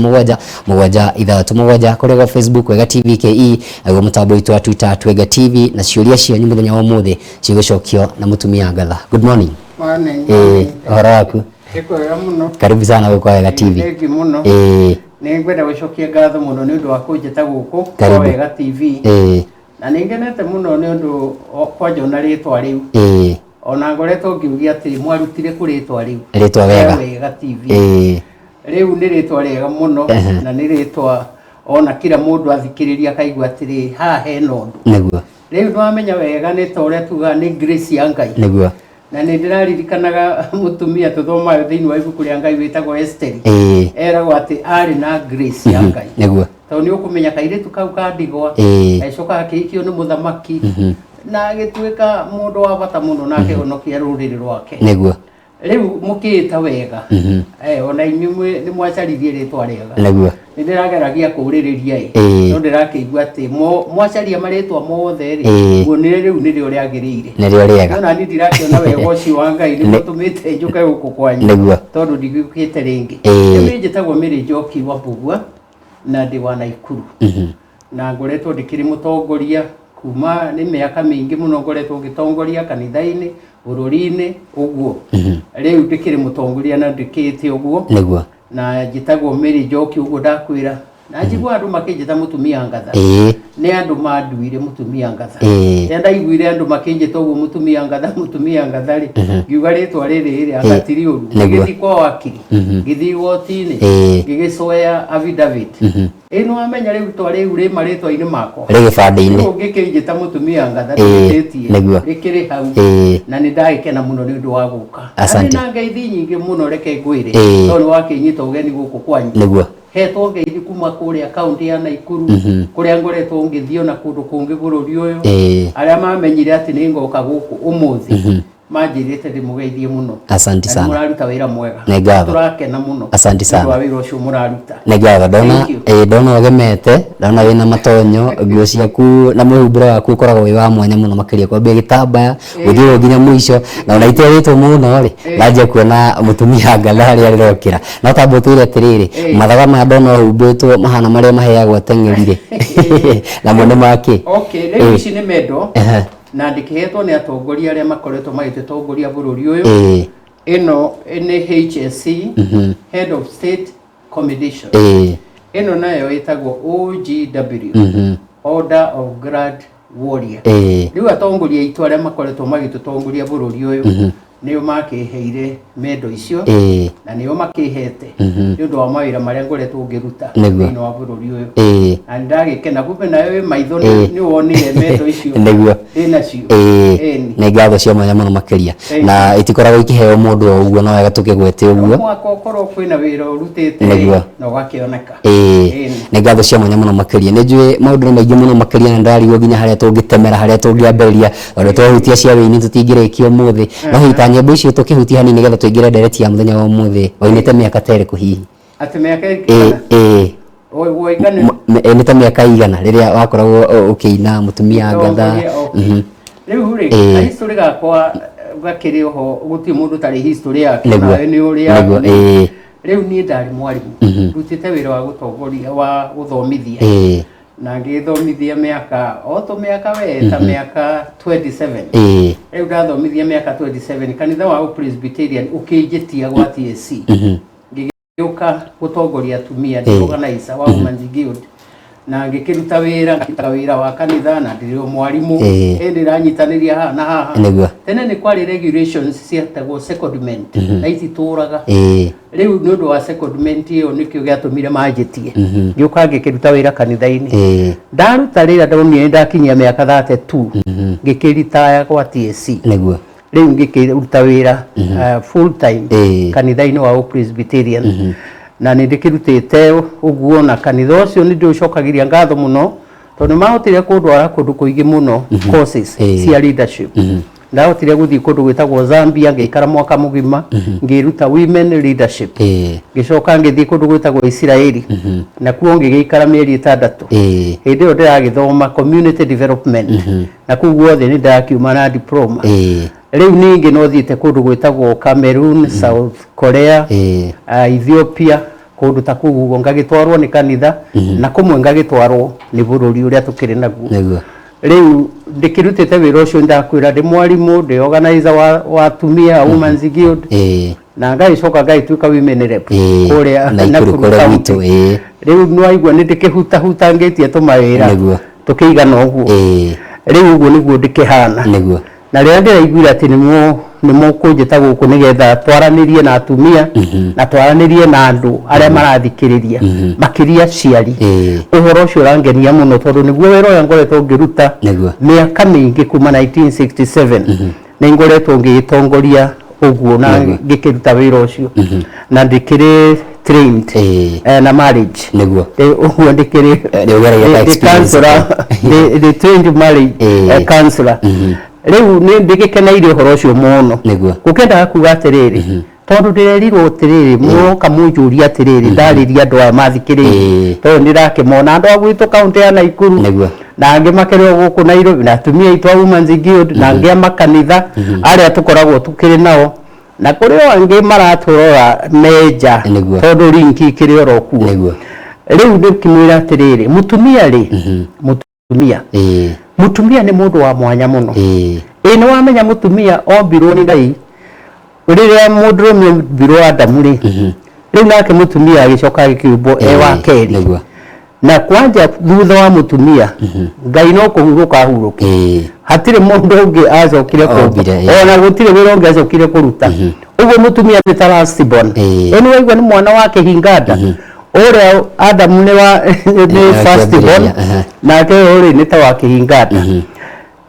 7 7 6 7 kũrĩa gwa Facebook Wega TV KE, naguo mũtambo witũ wa Twitter @WegaTV, na ciũria cianyu mũthenya wa ũmũthĩ cigũcokio na mũtumia Ngatha. Good morning. Morning. Ũhoro waku? Nĩ kwega mũno. Karibu sana gũkũ Wega TV. Thank you mũno. Nĩ ngwenda gũcokia ngatho mũno nĩ ũndũ wa kũnjĩta gũkũ kwa Karibu. Wega TV. Na nĩ ngenete mũno nĩ ũndũ kwanja ona rĩtwa rĩu. Ona ngoretwo ngiugia atĩ mwarutire kũ rĩtwa rĩu? Rĩtwa Wega. Wega TV. Rĩu nĩ rĩtwa rĩega mũno na nĩ rĩtwa ona kila mũndũ athikĩrĩria akaigua atĩrĩ, haha hena ũndũ. Rĩu nĩwamenya wega nĩ ta ũrĩa tugaga nĩ grace ya Ngai. Na nĩ ndĩraririkanaga mũtumia tũthomaga thĩinĩ wa ibuku rĩa Ngai wĩtagwo Esteri. Eragwo atĩ arĩ na grace ya Ngai. Tondũ nĩ ũkũmenya kairĩtu kau ka ndigwa agĩcoka akĩhikio nĩ mũthamaki na agĩtuĩka mũndũ wa bata mũno na akĩhonokia rũrĩrĩ rwake. Rĩu mũkĩĩta Wega, ona inyuĩ nĩ mwacaririe rĩtwa rĩega. Nĩ ndĩrageragia kũũrĩrĩria ĩ, no ndĩrakĩigua atĩ mwacaria marĩtwa mothe rĩ, muonire rĩu nĩrĩo rĩagĩrĩire. Nĩrĩo rĩega. No nani ndirakĩona wega ũcio wa Ngai nĩguo ũtũmĩte njũke gũkũ kwanyu. Tondũ ndigĩũkĩte rĩngĩ. Rĩu niĩ njĩtagwo Mary Njoki wa Mbugua na ndĩ wa Naikuru. Na ngoretwo ndĩkĩrĩ mũtongoria kuma nĩ mĩaka mĩingĩ mũno, ngoretwo ngĩtongoria kanitha-inĩ, bũrũri-inĩ ũguo. Rĩu ndĩkĩrĩ mũtongoria na ndĩkĩte ũguo. Na njĩtagwo Mary Njoki ũguo ndakwĩra. Na njigua andũ makĩnjĩta mũtumia Ngatha. Nĩ andũ manduire mũtumia Ngatha. Rĩrĩa ndaiguire andũ makĩnjĩta ũguo, mũtumia Ngatha, mũtumia Ngatha rĩ, ngiuga rĩtwa rĩrĩ rĩ anga ti rĩũru. Ngĩgĩthiĩ kwa wakiri, ngĩthiĩ igoti-inĩ, ngĩgĩcoya affidavit. Ĩ, nĩ wamenya rĩu rĩtwa rĩu rĩ marĩtwa-inĩ makwa. Rĩ gĩbandĩ-inĩ. Rĩu ũngĩkĩnjĩta mũtumia Ngatha ndĩtĩtie. Rĩkĩrĩ hau. Na nĩ ndagĩkena mũno nĩ ũndũ wa gũka. Na ndĩna ngeithi nyingĩ mũno, reke ngwĩre. Tondũ nĩ wakĩnyita ũgeni gũkũ kwanyu. Hetwo ngeithi kuma kũrĩa kaunti ya Naikuru, kũrĩa ngoretwo ngĩthiĩ ona kũndũ kũngĩ bũrũri ũyũ. Arĩa mamenyire atĩ nĩ ngoka gũkũ ũmũthĩ manjĩrĩte ndĩmũgeithie mũno. Asante Na sana. mũraruta wĩra mwega. Nĩ ngatho. Tũrakena mũno Asante nĩ ũndũ sana. wa wĩra ũcio mũraruta. Nĩ ngatho. Ndona Thank you. Ndona ũgemete, ndona wĩna matonyo, nguo ciaku na mwĩhumbĩre waku ũkoragwo wĩ wa mwanya mũno makĩria, kwambia gĩtambaya gũthiĩ ũguo nginya mũico, na ona iterĩtwo mũno rĩ, ndanjia kuona mũtumia Ngatha harĩa rĩrokĩra. No tamba ũtwĩre atĩrĩrĩ, mathaga maya ndona ũhumbĩtwo mahana marĩa maheagwo ateng'eri rĩ, namo nĩ makĩ? Okay, rĩu ici nĩ medal na ndĩkĩhetwo nĩ atongoria arĩa makoretwo magĩtũtongoria bũrũri ũyũ. Ĩno nĩ HSC, Head of State Commendation. Ĩno nayo ĩtagwo OGW, Order of Grand Warrior. Rĩu atongoria aitũ arĩa makoretwo magĩtũtongoria bũrũri ũyũ nĩo makĩheire medal icio na nĩo makĩhete nĩ ũndũ wa mawĩra marĩa ngoretwo ngĩruta thĩinĩ wa bũrũri ũyũ. Na nĩ ndagĩkena kumbe nayo wĩ maitho nĩ wonire medal icio ndĩnacio. Ĩni. Nĩ ngatho cia mwanya mũno makĩria. Thank Na itikoragwo ikĩheo mũndũ o ũguo, no wega tũkĩgwete ũguo. Mwaka ũkorwo kwĩna wĩra ũrutĩte na ũgakĩoneka. Ĩni. Nĩ ngatho cia mwanya mũno makĩria. Nĩ njũĩ maũndũ nĩ maingĩ mũno makĩria na ndĩrarigwo nginya harĩa tũngĩtemera, harĩa tũngĩambĩrĩria, tondũ twahutia cia wĩini tũtingĩrĩkia ũmũthĩ. No hihi ta nyĩmbo icio tũkĩhutia hanini nĩgetha tũingĩre ndereti ya mũthenya wa ũmũthĩ, wainĩte mĩaka ta ĩrĩkũ hihi? Atĩ mĩaka ĩigana? Waigana? Nĩ ta mĩaka igana rĩrĩa wakoragwo ũkĩina mũtumia Ngatha? Mũtongoria, okay. Rĩu rĩ, history gakwa gakĩrĩ oho, gũtirĩ mũndũ ũtarĩ history yake. Nawe nĩ ũrĩ yaku. Rĩu niĩ ndarĩ mwarimũ, ndutĩte wĩra wa gũtongoria, wa gũthomithia, na ngĩthomithia mĩaka o tũmĩaka we ta mĩaka 27. Rĩu ndathomithia mĩaka 27, kanitha wa Presbyterian ũkĩnjĩtia gwa TSC, ngĩgĩũka gũtongoria atumia, ndĩ organizer wa Women's Guild, na ngĩkĩruta wĩra, ngĩruta wĩra wa kanitha na ndĩrĩ o mwarimũ. Ĩndĩ ndĩranyitanĩria haha na haha. Tene nĩ kwarĩ regulations cietagwo secondment na ititũraga. Rĩu nĩ ũndũ wa secondment ĩyo nĩkĩo gĩatũmire manjĩtie, ngĩũka ngĩkĩruta wĩra kanitha-inĩ. Ndaruta rĩrĩa ndonire nĩ ndakinyia mĩaka 32, ngĩkĩritaya gwa TSC. Rĩu ngĩkĩruta wĩra full time kanitha-inĩ wa Presbyterian, na nĩ ndĩkĩrutĩte ũguo, na kanitha ũcio nĩ ndĩũcokagĩria ngatho mũno tondũ nĩ mahotire kũndwara kũndũ kũingĩ mũno, courses cia leadership. Ndahotire gũthiĩ kũndũ gwĩtagwo Zambia, ngĩikara mwaka mũgima ngĩruta women leadership. Ngĩcoka ngĩthiĩ kũndũ gwĩtagwo Isiraeli, na kuo ngĩgĩikara mĩeri 6. Hĩndĩ ĩyo ndĩragĩthoma community development, na kũu guothe nĩ ndakiuma na diploma. Rĩu ningĩ no thiĩte kũndũ gwĩtagwo Cameroon, South Korea, Ethiopia, kũndũ Kũndũ ta kũu ũguo ngagĩtwarwo nĩ kanitha, na kũmwe ngagĩtwarwo nĩ bũrũri ũrĩa tũkĩrĩ naguo. Rĩu ndĩkĩrutĩte wĩra ũcio, ndakwĩra ndĩ mwarimũ, ndĩ organizer wa atumia, Women's Guild, na ngagĩcoka ngagĩtuĩka women rep kũrĩa Naikuru kũrĩa County. Gwitũ, ĩĩ. Rĩu nĩwaigua nĩ ndĩkĩhutahutangĩtie tũmawĩra tũkĩigana ũguo. Rĩu ũguo nĩguo ndĩkĩhana. Na rĩrĩa ndĩraiguire atĩ nĩmũkũnjĩta gũkũ nĩgetha twaranĩrie na atumia na twaranĩrie na andũ arĩa marathikĩrĩria, makĩria aciari, ũhoro ũcio ũrangenia mũno tondũ nĩguo wĩra ũrĩa ngoretwo ngĩruta mĩaka mĩingĩ kuma 1967. Nĩ ngoretwo ngĩgĩtongoria ũguo na ngĩkĩruta wĩra ũcio na ndĩkĩrĩ trained na marriage. Ũguo ndĩkĩrĩ Nĩ ũgeragia ka ndĩ experience. Counselor, ndĩ trained marriage counselor. Rĩu nĩ ndĩgĩkeneire ũhoro ũcio mũno. Gũkĩendaga kuga atĩrĩrĩ, tondũ ndĩrerirwo atĩrĩrĩ, mũroka mũnjũrie atĩrĩrĩ, ndarĩria andũ aya mathikĩrĩirie, tondũ nĩndĩrakĩmona andũ a gwitũ kaũntĩ ya Naikuru na angĩ makĩrĩ o gũkũ Nairobi, na atumia aitũ a Women's Guild, na angĩ a makanitha arĩa tũkoragwo tũkĩrĩ nao, na kũrĩ o angĩ maratũrora menja, tondũ link ikĩrĩ oro kuo. Rĩu ndĩkĩmwĩra atĩrĩrĩ, mũtumia rĩ, mũtumia, mũtumia nĩ mũndũ wa mwanya mũno. Ĩ nĩ wamenya mũtumia ombirwo nĩ Ngai rĩrĩa mũndũrũme ombirwo Adamu rĩ, rĩu nake mũtumia agĩcoka agĩkĩũmbwo e wa kerĩ. Na kwanja thutha wa mũtumia, Ngai no kũhurũka ahurũke. Hatirĩ mũndũ ũngĩ acokire kũmba. Ombire, ĩĩ. Ona gũtirĩ wĩra ũngĩ acokire kũruta. Ũguo mũtumia nĩ ta last born. Ĩ nĩ waigua nĩ mwana wa kĩhinganda, ũrĩa Adamu nĩ wa nĩ first born, kĩambĩrĩria, nake ũyũ rĩ nĩ ta wa kĩhinganda.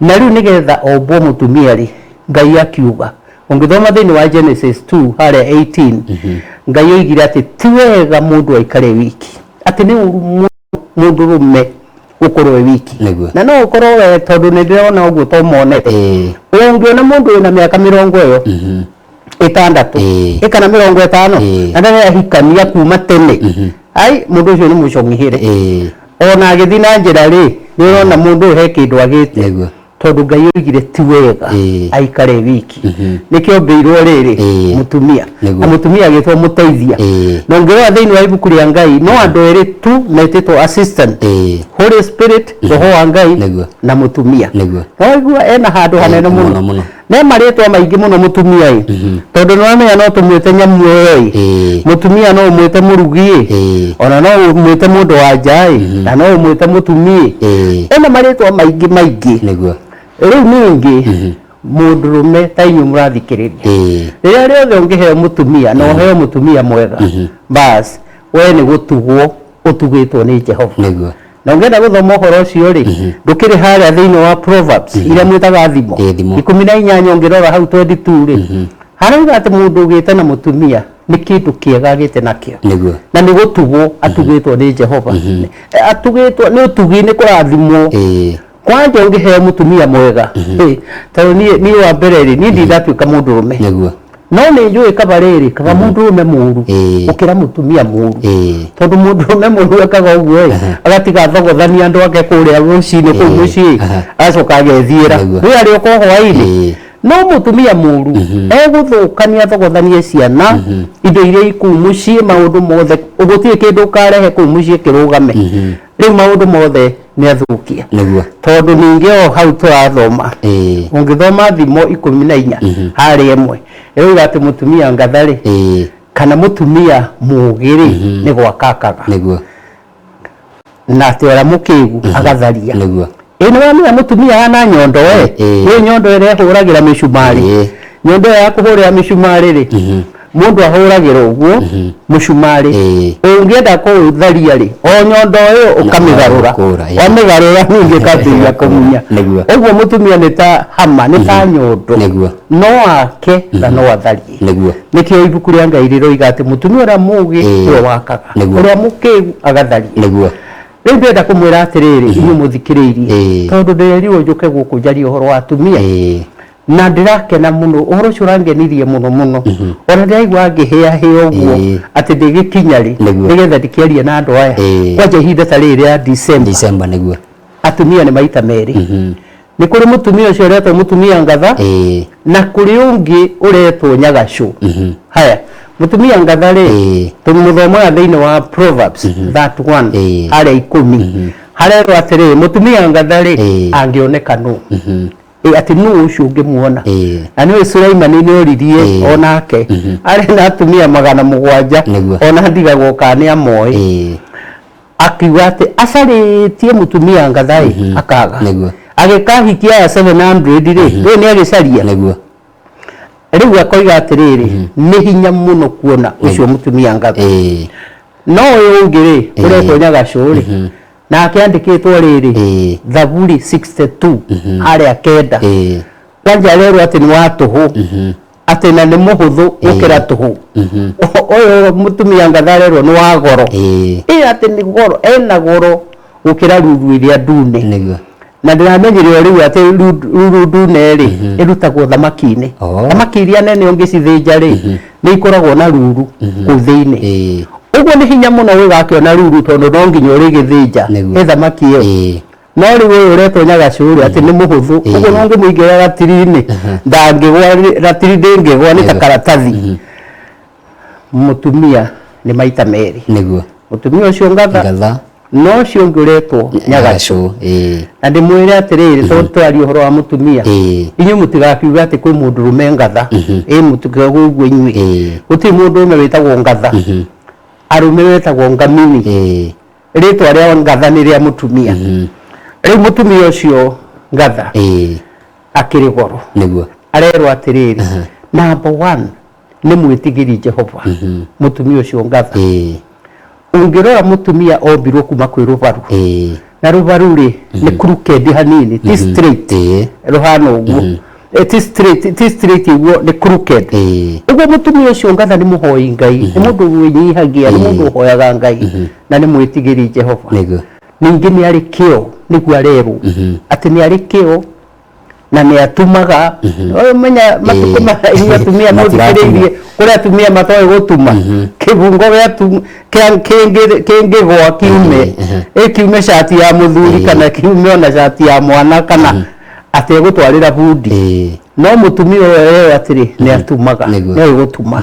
Na rĩu nĩgetha ombwo mũtumia rĩ, Ngai akiuga, ũngĩthoma thĩinĩ wa Genesis 2 harĩa 18, Ngai oigire atĩ ti wega mũndũ aikare wiki, atĩ nĩ ũru mũno mũndũrũme gũkorwo e wiki. Na no ũkorwo we, tondũ nĩ ndĩrona ũguo to monete, ũngĩona mũndũ wĩna mĩaka 60 ĩkana 50 na ndarĩ ahikania kuma tene, ai, mũndũ ũcio nĩ mũcong'ihĩre. Ona agĩthiĩ na njĩra rĩ, nĩ ũrona mũndũ ũyũ he kĩndũ agĩte, tondũ Ngai oigire ti wega aikare wiki. Nĩkĩo mbĩirwo rĩrĩ mũtumia, na mũtumia agĩtwo mũteithia. Na ũngĩrora thĩinĩ wa ibuku rĩa Ngai, no andũ erĩ tu metĩtwo assistant: Holy Spirit, roho wa Ngai, na mũtumia. No ena handũ hanene mũno. Mũno, mũno. Ne marĩtwa maingĩ mũno mũtumia ĩ, tondũ nĩ wamenya no tũmwĩte nyamũ ĩyo ĩ, mũtumia no ũmwĩte mũrugi ĩ, ona no ũmwĩte mũndũ wa nja ĩ, na no ũmwĩte mũtumia ĩ. Ena marĩtwa maingĩ maingĩ. Rĩu ningĩ mũndũrũme ta inyuĩ mũrathikĩrĩria, rĩrĩa rĩothe ũngĩheo mũtumia na ũheo mũtumia mwega, bas, we nĩ gũtugwo ũtugĩtwo nĩ Jehova. Na ũngĩenda gũthoma ũhoro ũcio rĩ, ndũkĩrĩ harĩa thĩinĩ wa Proverbs iria mwĩtaga Thimo, Ĩĩ, Thimo. 18, ũngĩrora hau 22 rĩ, harauga atĩ mũndũ ũgĩte na mũtumia nĩ kĩndũ kĩega agĩte nakĩo, na nĩ gũtugwo atugĩtwo nĩ Jehova. Atugĩtwo nĩ ũtugi, nĩ kũrathimwo. Kwanja ũngĩheo mũtumia mwega, tondũ niĩ wa mbere rĩ, niĩ ndindatuĩka mũndũrũme, no nĩ njũĩ kaba rĩrĩ, kaba mũndũrũme mũru gũkĩra mũtumia mũru, tondũ mũndũrũme mũru ekaga ũguo ĩ, agatiga thogothania andũ ake kũrĩa rũcinĩ kũu mũciĩ, agacoka agethiĩra, rĩu arĩũka o hwaĩ-inĩ. No mũtumia mũru egũthũkania, thogothanie ciana, indo iria i kũu mũciĩ, maũndũ mothe, gũtirĩ kĩndũ ũkarehe kũu mũciĩ kĩrũgame. Rĩu maũndũ mothe nĩ athũkia. Tondũ ningĩ o hau tũrathoma, ũngĩthoma Thimo 14 harĩa 1, ĩrauga atĩ mũtumia ngatha rĩ, kana mũtumia mũũgĩ rĩ, nĩ gwaka akaga, na atĩ ũrĩa mũkĩgu agatharia. Ĩ nĩ wamenya mũtumia hana nyondo we, nĩ nyondo ĩrĩa ĩhũragĩra mĩcumarĩ. Nyondo ĩyo ya kũhũrĩra mĩcumarĩ rĩ, mũndũ ahũragĩra ũguo mũcumarĩ. Ũngĩenda kũũtharia rĩ, o nyondo ĩyo ũkamĩgarũra. Gũkũra, ĩĩ. Wamĩgarũra ningĩ ĩkambĩrĩria kũmunya. Ũguo mũtumia nĩ ta hama, nĩ ta nyondo, no ake na no atharie. Nĩkĩo ibuku rĩa Ngai rĩroiga atĩ mũtumia ũrĩa mũũgĩ nĩwe wakaga, ũrĩa mũkĩgu agatharia. Rĩu ndĩrenda kũmwĩra atĩrĩrĩ, inyuĩ mũthikĩrĩirie, tondũ ndĩrerirwo njũke gũkũ njarie ũhoro wa atumia, na ndĩrakena mũno, ũhoro ũcio ũrangenirie mũno mũno, ona ndĩraigua ngĩhĩahĩa ũguo atĩ ndĩgĩkinya rĩ, nĩgetha ndĩkĩarie na andũ aya. Kwanja ihinda ta rĩrĩ rĩa December. December, nĩguo. Atumia nĩ maita merĩ. Nĩ kũrĩ mũtumia ũcio ũretwo mũtumia ngatha, na kũrĩ ũngĩ ũretwo nyagacũ. Haya, Mũtumia ngatha rĩ, tũmũthomaga thĩinĩ wa Proverbs 31 harĩa 10, harerwo atĩrĩrĩ, mũtumia ngatha rĩ, angĩoneka nũ? Atĩ nũ ũcio ũngĩmuona? Na nĩũĩ Suleimani nĩ oririe onake, arĩ na atumia 700, ona ndigagwo kana nĩ amoĩ. Akiuga atĩ acarĩtie mũtumia ngatha ĩ, akaga. Agĩkahikia aya 700 rĩ, rĩu nĩ agĩcaria. Rĩu akoiga atĩrĩrĩ, nĩ hinya mũno kuona ũcio mũtumia ngatha. No ũyũ ũngĩ rĩ, ũretwo Nyagacũ rĩ, nake andĩkĩtwo rĩrĩ, Thaburi 62 harĩa 9. Kwanja arerwo atĩ nĩ wa tũhũ, atĩ na nĩ mũhũthũ gũkĩra tũhũ. Ũyũ mũtumia ngatha arerwo nĩ wa goro. Ĩ atĩ nĩ goro, ena goro gũkĩra ruru ĩrĩa ndune. Na ndĩramenyire o rĩu atĩ ruru ndune rĩ, ĩrutagwo thamaki-inĩ. Thamaki iria nene ũngĩcithĩnja rĩ, nĩ ikoragwo na ruru kũu thĩinĩ. Ũguo nĩ hinya mũno ũgakĩona ruru, tondũ no nginya ũrĩgĩthĩnja ĩ thamaki ĩyo. No rĩu ũyũ ũretwo Nyagacũ rĩ, atĩ nĩ mũhũthũ, ũguo no ũngĩmũingĩra ratiri-inĩ ndangĩgwa, ratiri ndĩngĩgwa, nĩ ta karatathi. Mũtumia nĩ maita merĩ. Mũtumia ũcio ngatha, no ũcio ũngĩ ũretwo Nyagacũ. Na ndĩmwĩre atĩrĩrĩ, tondũ twaria ũhoro wa mũtumia, inyuĩ mũtigakiuge atĩ kwĩ mũndũrũme ngatha. Ĩ mũtikauge ũguo inyuĩ. Gũtirĩ mũndũrũme wĩtagwo ngatha. Arũme wetagwo ngamini. Rĩtwa rĩa ngatha nĩ rĩa mũtumia. Rĩu mũtumia ũcio ngatha akĩrĩ goro. Arerwo atĩrĩrĩ, number 1 nĩ mwĩtigĩri Jehova, mũtumia ũcio ngatha. Ũngĩrora mũtumia ombirwo kuma kwĩ rũbaru. Na rũbaru rĩ, nĩ crooked hanini, ti straight. Rũhana ũguo. Ti straight, ti straight ũguo, nĩ crooked. Ũguo mũtumia ũcio ngatha nĩ mũhoi Ngai, nĩ mũndũ wĩnyihagia, nĩ mũndũ ũhoyaga Ngai, na nĩ mwĩtigĩri Jehova. Ningĩ nĩ arĩ kĩo, nĩguo arerwo atĩ nĩ arĩ kĩo na nĩ atumaga. Ũmenya matukũ maya inyuĩ atumia mũthikĩrĩirie, kũrĩ atumia matoĩ gũtuma. Kĩbungo kĩngĩgwa kiume, ĩ kiume cati ya mũthuri kana kiume ona cati ya mwana, kana atĩ egũtwarĩra bundi. No mũtumia ũyũ erwo atĩrĩ, nĩ atumaga, nĩ oĩ gũtuma.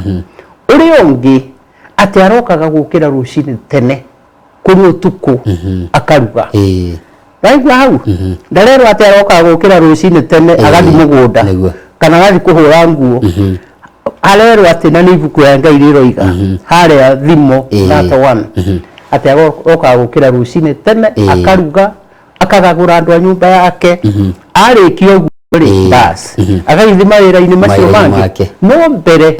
Ũrĩa ũngĩ atĩ arokaga gũkĩra rũcinĩ tene kũrĩ ũtukũ akaruga. Waigua hau? Ndarerwo atĩ arokaga gũkĩra rũcinĩ tene agathiĩ mũgũnda kana agathiĩ kũhũra nguo. Arerwo atĩ, na nĩ ibuku ya Ngai rĩroiga harĩa Thimo 31, atĩ arokaga gũkĩra rũcinĩ tene akaruga, akagagũra andũ a nyũmba yake. Arĩkia ũguo rĩ, bas, agagĩthiĩ mawĩra-inĩ macio mangĩ. No mbere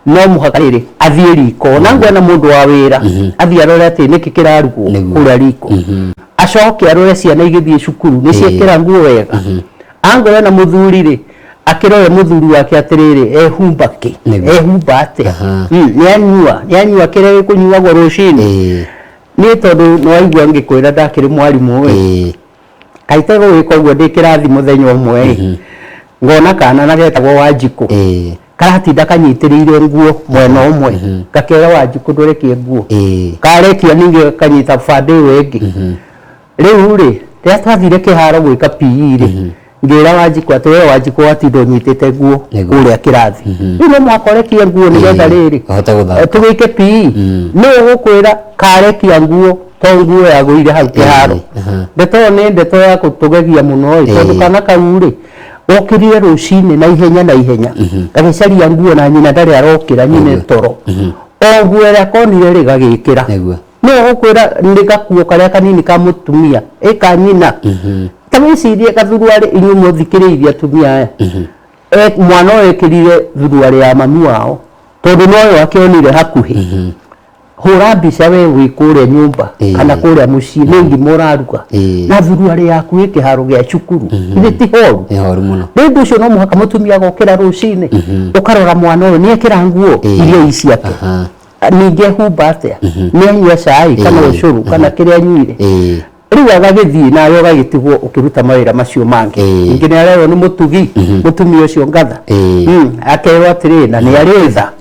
no mũhaka rĩrĩ athiĩ riko, na nguona mũndũ wa wĩra athiĩ arore atĩ nĩkĩ kĩrarugwo kũrĩa riko, acoke arore ciana igĩthiĩ cukuru nĩ ciekĩra nguo wega. Angorwo na mũthuri rĩ, akĩrore mũthuri wake atĩrĩrĩ, ehumba kĩ, ehumba atĩa, nĩ anyua kĩrĩa gĩkũnyuagwo rũcinĩ. Niĩ tondũ nĩ waigua ngĩkwĩra ndakĩrĩ mwarimũ ĩ, kaite gũgĩka ũguo ndĩ kĩrathi mũthenya ũmwe ĩ, ngona kana na getagwo Wanjikũ karatinda kanyitĩrĩire nguo mwena ũmwe, ngakera Wanjikũ ndũrekie nguo, karekia ningĩ kanyita bande ĩyo ĩngĩ. Rĩu rĩ, rĩrĩa twathire kĩharo gwĩka PE rĩ, ngĩra Wanjikũ atĩ we Wanjikũ watinda ũnyitĩte nguo kũrĩa kĩrathi, rĩu no mũhaka ũrekie nguo nĩgetha rĩrĩ tũgĩke PE. Nĩ ũgũkwĩra karekia nguo to nguo yagũire hau kĩharo. Ndeto ĩyo nĩ ndeto ya gũtũgegia mũno ĩ, tondũ kana kau rĩ, gokĩrire rũcinĩ na ihenya na ihenya gagĩcaria nguo, na nyina ndarĩ arokĩra, nyina toro. O nguo ĩrĩa konire rĩ, gagĩkĩra. Nĩ ũgũkwĩra nĩ gakuo karĩa kanini ka mũtumia ĩ ka nyina. Ta wĩcirie gathuruarĩ, inyuĩ mũthikĩrĩirie atumia aya, mwana ũyũ ekĩrire thuruarĩ ya mami wao tondũ noyo akĩonire hakuhĩ. Hũra mbica we wĩ kũrĩa nyũmba kana kũrĩa mũciĩ, nĩ ngima ũraruga na thuruarĩ yaku ĩ kĩharo gĩa cukuru, githĩ ti horu? Nĩ horu mũno. Rĩu ũndũ ũcio no mũhaka mũtumia agokĩra rũcinĩ, ũkarora mwana ũyũ nĩ ekĩra nguo iria i ciake, ningĩ ehumba atĩa, nĩ anyua cai kana ũcũrũ kana kĩrĩa anyuire. Rĩu agagĩthiĩ nawe ũgagĩtigwo ũkĩruta mawĩra macio mangĩ. Ningĩ nĩ arerwo nĩ mũtugi, mũtumia ũcio ngatha. Akerwo atĩrĩ, na nĩ arĩ tha,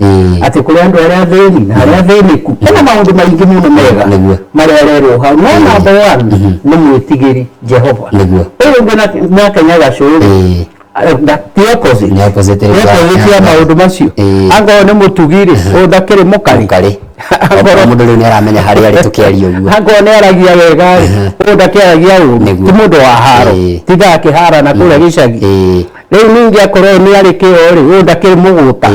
atĩ kũrĩ andũ arĩa athĩni na arĩa athĩnĩku. Hena maũndũ maingĩ mũno mega marĩa arerwo hau, no number one nĩ mwĩtigĩri Jehova. Ũyũ ũngĩ nake Nyagacũ rĩ, Na ti opposite. Nĩ opposite. Nĩ opposite ya maũndũ macio. Angorwo nĩ mũtugi rĩ, ũyũ ndakĩrĩ mũkarĩ. Mũkarĩ. Okorwo mũndũ rĩu nĩ aramenya harĩa arĩ tũkĩaria ũguo. Angorwo nĩ aragia wega rĩ, ũyũ ndakĩaragia ũru. Ti mũndũ wa haro. Tindaga akĩhara na kũrĩa gĩcagi. Rĩu ningĩ akorwo nĩ arĩ kĩo rĩ, ũyũ ndakĩrĩ mũgũta.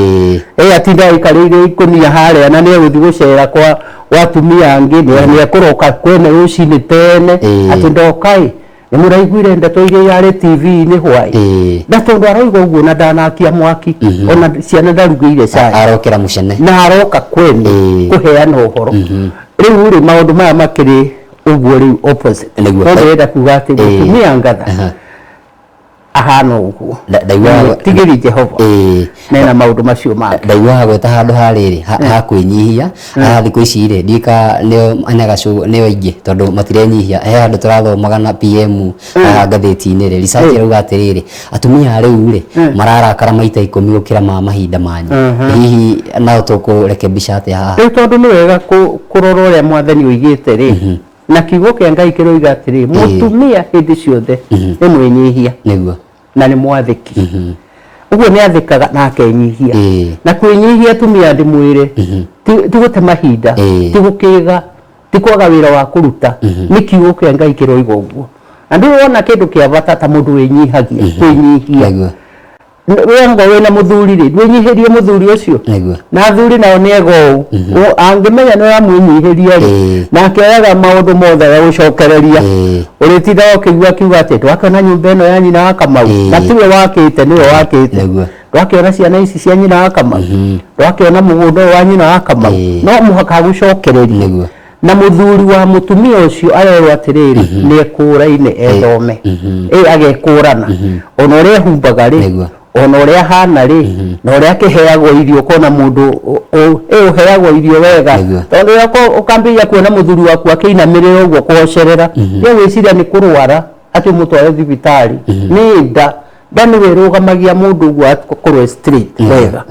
Ĩ atindaga aikarĩire ikũnia harĩa na nĩ egũthiĩ gũcera kwa atumia angĩ, nĩ ekũroka kwene rũcinĩ tene, atĩ ndoka ĩ, nĩ mũraiguire ndeto iria irarĩ TV-inĩ hwaĩ. Na tondũ aroiga ũguo na ndanakia mwaki, ona ciana ndarugĩire cai. Arokera mũcene. Na aroka kwene kũheana ũhoro. Rĩu rĩ, maũndũ maya makĩrĩ ũguo rĩu opposite. Nĩguo. No ndĩrenda kuga atĩ mũtumia ngatha ahana ũguo. Ndaiguaga Tigĩri Jehova. Mena maũndũ macio mangĩ. Ndaiguaga gwĩta handũ ha rĩrĩ ha kwĩnyihia. Haha thikũ ici rĩ, ndiũĩ ka nĩo anyagacũ nĩo aingĩ tondũ matirenyihia. He handũ tũrathomaga na PM haha ngathĩti-inĩ rĩ, research ĩrauga atĩrĩrĩ, atumia a rĩu rĩ, mararakara maita 10 gũkĩra ma mahinda manyu. Hihi nao tũkũrekebisha atĩa haha? Rĩu tondũ nĩ wega kũrora ũrĩa mwathani oigĩte rĩ, na kiugo kĩa Ngai kĩroiga atĩrĩ, mũtumia hĩndĩ ciothe nĩ mwĩnyihia. Nĩguo. Na nĩ mwathĩki. Ũguo nĩ athĩkaga na akenyihia. Na kwĩnyihia atumia ndĩmwĩre, ti gũte mahinda, ti gũkĩga, ti kwaga wĩra wa kũruta, nĩ kiugo kĩa Ngai kĩroiga ũguo. Na ndũrĩ wona kĩndũ kĩa bata ta mũndũ wĩnyihagia, kwĩnyihia. We anga wĩna mũthuri rĩ, ndwĩnyihĩrie mũthuri ũcio. Na athuri nao nĩ ega ũũ. Angĩmenya nĩ ũramwĩnyihĩria rĩ, nake oyaga maũndũ mothe agagũcokereria. Ũrĩtindaga ũkĩigua akiuga atĩ ndwakĩona nyũmba ĩno ya nyina wa Kamau, na tiwe wakĩte, nĩwe wakĩte. Ndwakĩona ciana ici cia nyina wa Kamau, ndwakĩona mũgũnda ũyũ wa nyina wa Kamau. No mũhaka agũcokererie. Na mũthuri wa mũtumia ũcio arerwo atĩrĩrĩ, nĩ ekũraine ethome. Ĩ agekũrana. Ona ũrĩa ehumbaga rĩ, ona ũrĩa ahana rĩ, na ũrĩa akĩheagwo irio, ũkona mũndũ ũheagwo irio wega. Tondũ rĩrĩa ũkambĩrĩria kuona mũthuri waku akĩinamĩrĩra ũguo kũhocerera, nĩ ũgwĩciria nĩ kũrwara atĩ ũmũtware thibitarĩ. Nĩ nda. Nda nĩwe ĩrũgamagia mũndũ ũguo akorwo straight wega.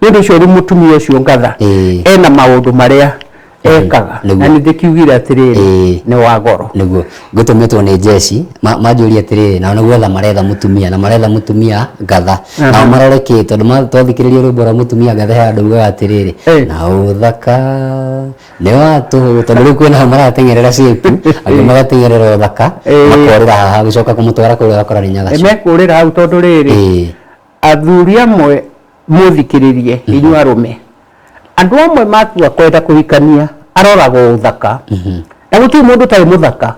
Nĩ ũndũ ũcio rĩu mũtumia ũcio ngatha ena maũndũ marĩa ekaga. Na nĩ ndĩkiugire atĩrĩrĩ, nĩ wa goro. Nĩguo ngũtũmĩtwo nĩ jeshi manjũrie atĩrĩrĩ, nao nĩ gwetha maretha mũtumia, na maretha mũtumia ngatha. Nao marore kĩ, tondũ twathikĩrĩria rwĩmbo rwa mũtumia ngatha he handũ ugaga atĩrĩrĩ, na ũthaka nĩ wa tũhũ, tondũ rĩu kwĩna hau marateng'erera shape, angĩ magateng'erera ũthaka, makorĩra haha gũcoka kũmũtwara kũrĩa ũgakora nĩ nyagacu. Mekũrĩra hau tondũ rĩrĩ, athuri amwe mũthikĩrĩrie inyuĩ arũme, andũ amwe matua kwenda kũhikania aroraga ũthaka. Na gũtirĩ mũndũ ũtarĩ mũthaka.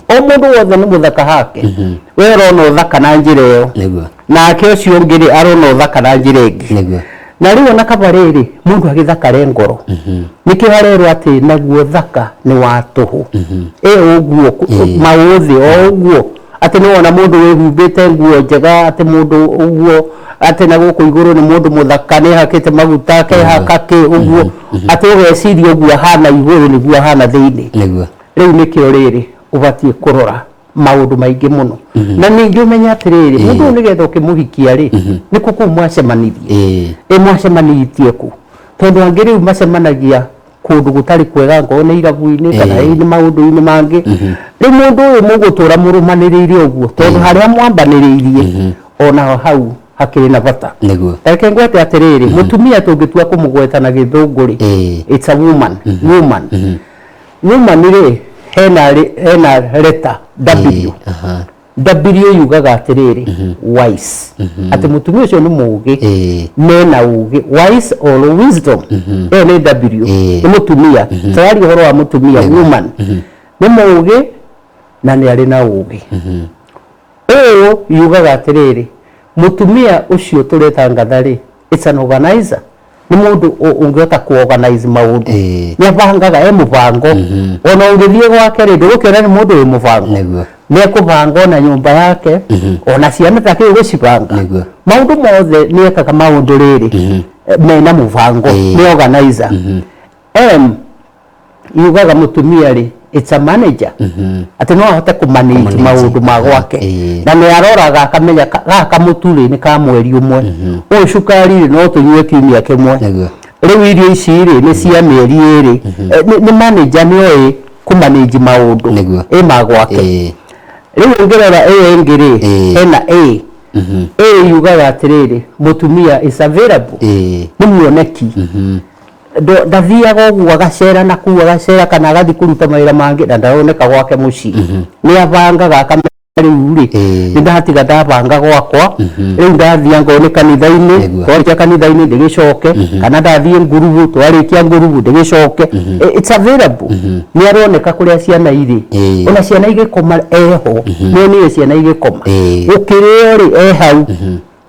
O mũndũ wothe nĩ mũthaka hake. We ũrona ũthaka na njĩra ĩyo. Nake ũcio ũngĩ rĩ, arona ũthaka na njĩra ĩngĩ. Na rĩu ona kaba rĩrĩ, mũndũ agĩthakare ngoro. Nĩkĩo arerwo atĩ naguo ũthaka nĩ wa tũhũ. Ĩ ũguo, maũthĩ o ũguo. Atĩ nĩ wona mũndũ wĩhumbĩte nguo njega, atĩ mũndũ ũguo, atĩ na gũkũ igũrũ nĩ mũndũ mũthaka, nĩ ehakĩte maguta, akehaka kĩ ũguo, atĩ ũgeciria ũguo ahana igũrũ nĩguo ahana thĩinĩ. Rĩu nĩkĩo rĩrĩ, ũbatiĩ kũrora maũndũ maingĩ mũno. Na ningĩ ũmenye atĩrĩrĩ, mũndũ ũyũ nĩgetha ũkĩmũhikia rĩ, nĩkũ kũu mwacemanirie? Ĩ mwacemanĩtie kũ? Tondũ angĩ rĩu macemanagia kũndũ gũtarĩ kwega, angorwo nĩ irabu-inĩ kana nĩ maũndũ-inĩ mangĩ. Rĩu mũndũ ũyũ mũgũtũra mũrũmanĩrĩire ũguo, tondũ harĩa mwambanĩrĩirie onaho hau hakĩrĩ na bata. Reke ngwete atĩrĩrĩ, mũtumia tũngĩtua kũmũgweta na gĩthũngũ rĩ, it's a woman, woman. Woman rĩ, hena letter W. W yugaga atĩrĩrĩ, wise. Atĩ mũtumia ũcio nĩ mũũgĩ, mena ũũgĩ, wise or wisdom. Ĩyo nĩ W. Nĩ mũtumia. Tũraria ũhoro wa mũtumia, woman. Nĩ mũũgĩ na nĩ arĩ na ũũgĩ. Ũyũ yugaga atĩrĩrĩ, mũtumia ũcio tũreta ngatha rĩ, it's an organizer. Nĩ mũndũ ũngĩhota ku-organize maũndũ. Nĩ abangaga, e mũbango. Ona ũngĩthiĩ gwake rĩ, ndũgũkĩona nĩ mũndũ wĩ mũbango. Nĩ ekũbanga ona nyũmba yake, ona ciana take gũcibanga. Maũndũ mothe nĩ ekaga maũndũ rĩrĩ, mena mũbango, nĩ organizer. M yugaga mũtumia rĩ, it's a manager. Atĩ no ahote kũ-manage maũndũ ma gwake. Na nĩ aroraga akamenya gaka kamũtu rĩ, nĩ ka mweri ũmwe. Ũyũ cukari rĩ, no tũnyue kiumia kĩmwe. Rĩu irio ici rĩ, nĩ cia mĩeri ĩrĩ. Nĩ manager, nĩ oĩ kũ-manage maũndũ. Ĩ ma gwake. Rĩu ũngĩrora ĩyo ĩngĩ rĩ, hena A. A yugaga atĩrĩrĩ, mũtumia is available, nĩ muoneki. Ndathiaga ũguo agacera na kũu agacera kana agathiĩ kũruta mawĩra mangĩ na ndaroneka gwake mũciĩ. Nĩ abangaga akamenya rĩu rĩ, nĩ ndatiga ndabanga gwakwa, rĩu ndathiĩ angorwo nĩ kanitha-inĩ, twarĩkia kanitha-inĩ ndĩgĩcoke, kana ndathiĩ ngurubu, twarĩkia ngurubu ndĩgĩcoke. It's available, nĩ aroneka kũrĩa ciana irĩ. Ona ciana igĩkoma eho, nĩ onire ciana igĩkoma. Gũkĩrĩo rĩ, e hau.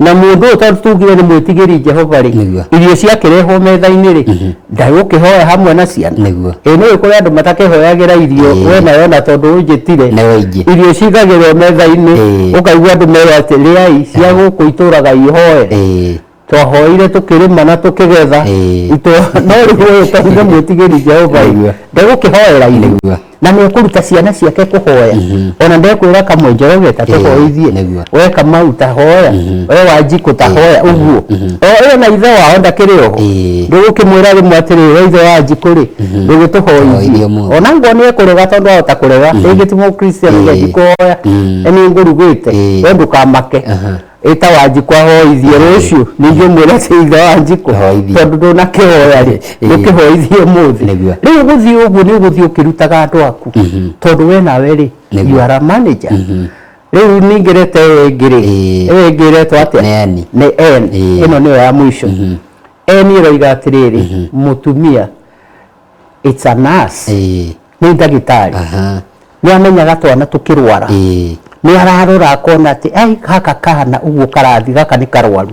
Na mũndũ ũyũ, tondũ tugire nĩ mwĩtigĩri Jehova rĩ, irio ciakĩrehwo metha-inĩ rĩ, ndagũkĩhoya hamwe na ciana? Ĩ nĩ kũrĩ andũ matakĩhoyagĩra irio. We nayo ona tondũ ũnjĩtire, Nĩ waingĩ. irio cigagĩrwo metha-inĩ, ũkaigua andũ merwo atĩ rĩai cia gũkũ itũraga ihoere. Twahoire tũkĩrĩma na tũkĩgetha. No rĩu ũyũ tondũ nĩ mwĩtigĩri Jehova rĩ, ndegũkĩhoera irio? Na nĩ ekũruta ciana ciake kũhoya. Ona ndekwĩra kamwe Njoroge ta tũhoithie, we Kamau ta hoya, we Wanjikũ ta hoya ũguo. O ĩyo na ithe wao ndakĩrĩ oho, ndũgũkĩmwĩra rĩmwe atĩrĩrĩ, we ithe wa Wanjikũ rĩ, ndũgĩtũhoithie? Tũhoithie ũmũthĩ. Ona ngorwo nĩ ekũrega, tondũ ahota kũrega, rĩngĩ ti Mũkristiano, ndikũhoya, nĩ ngũrugĩte, we ndũkamake. Ĩta Wanjikũ ahoithie rũciũ, ningĩ ũmwĩre atĩ ithe Wanjikũ, Hoithie. tondũ ndũnakĩhoya rĩ, ndũkĩhoithie ũmũthĩ. Rĩu gũthiĩ ũguo nĩ ũgũthiĩ ũkĩrutaga andũ aku, tondũ we nawe rĩ, you are a manager. Rĩu ningĩ reta ĩyo ĩngĩ rĩ, ĩyo ĩngĩ ĩretwo atĩa? Nĩ N. Nĩ N. Ĩno nĩyo ya mũico. N ĩroiga atĩrĩrĩ, mũtumia it's a nurse, nĩ ndagĩtarĩ. Nĩ amenyaga twana tũkĩrwara. Nĩ ararora akona atĩ ai gaka kahana ũguo karathi, gaka nĩ karwaru,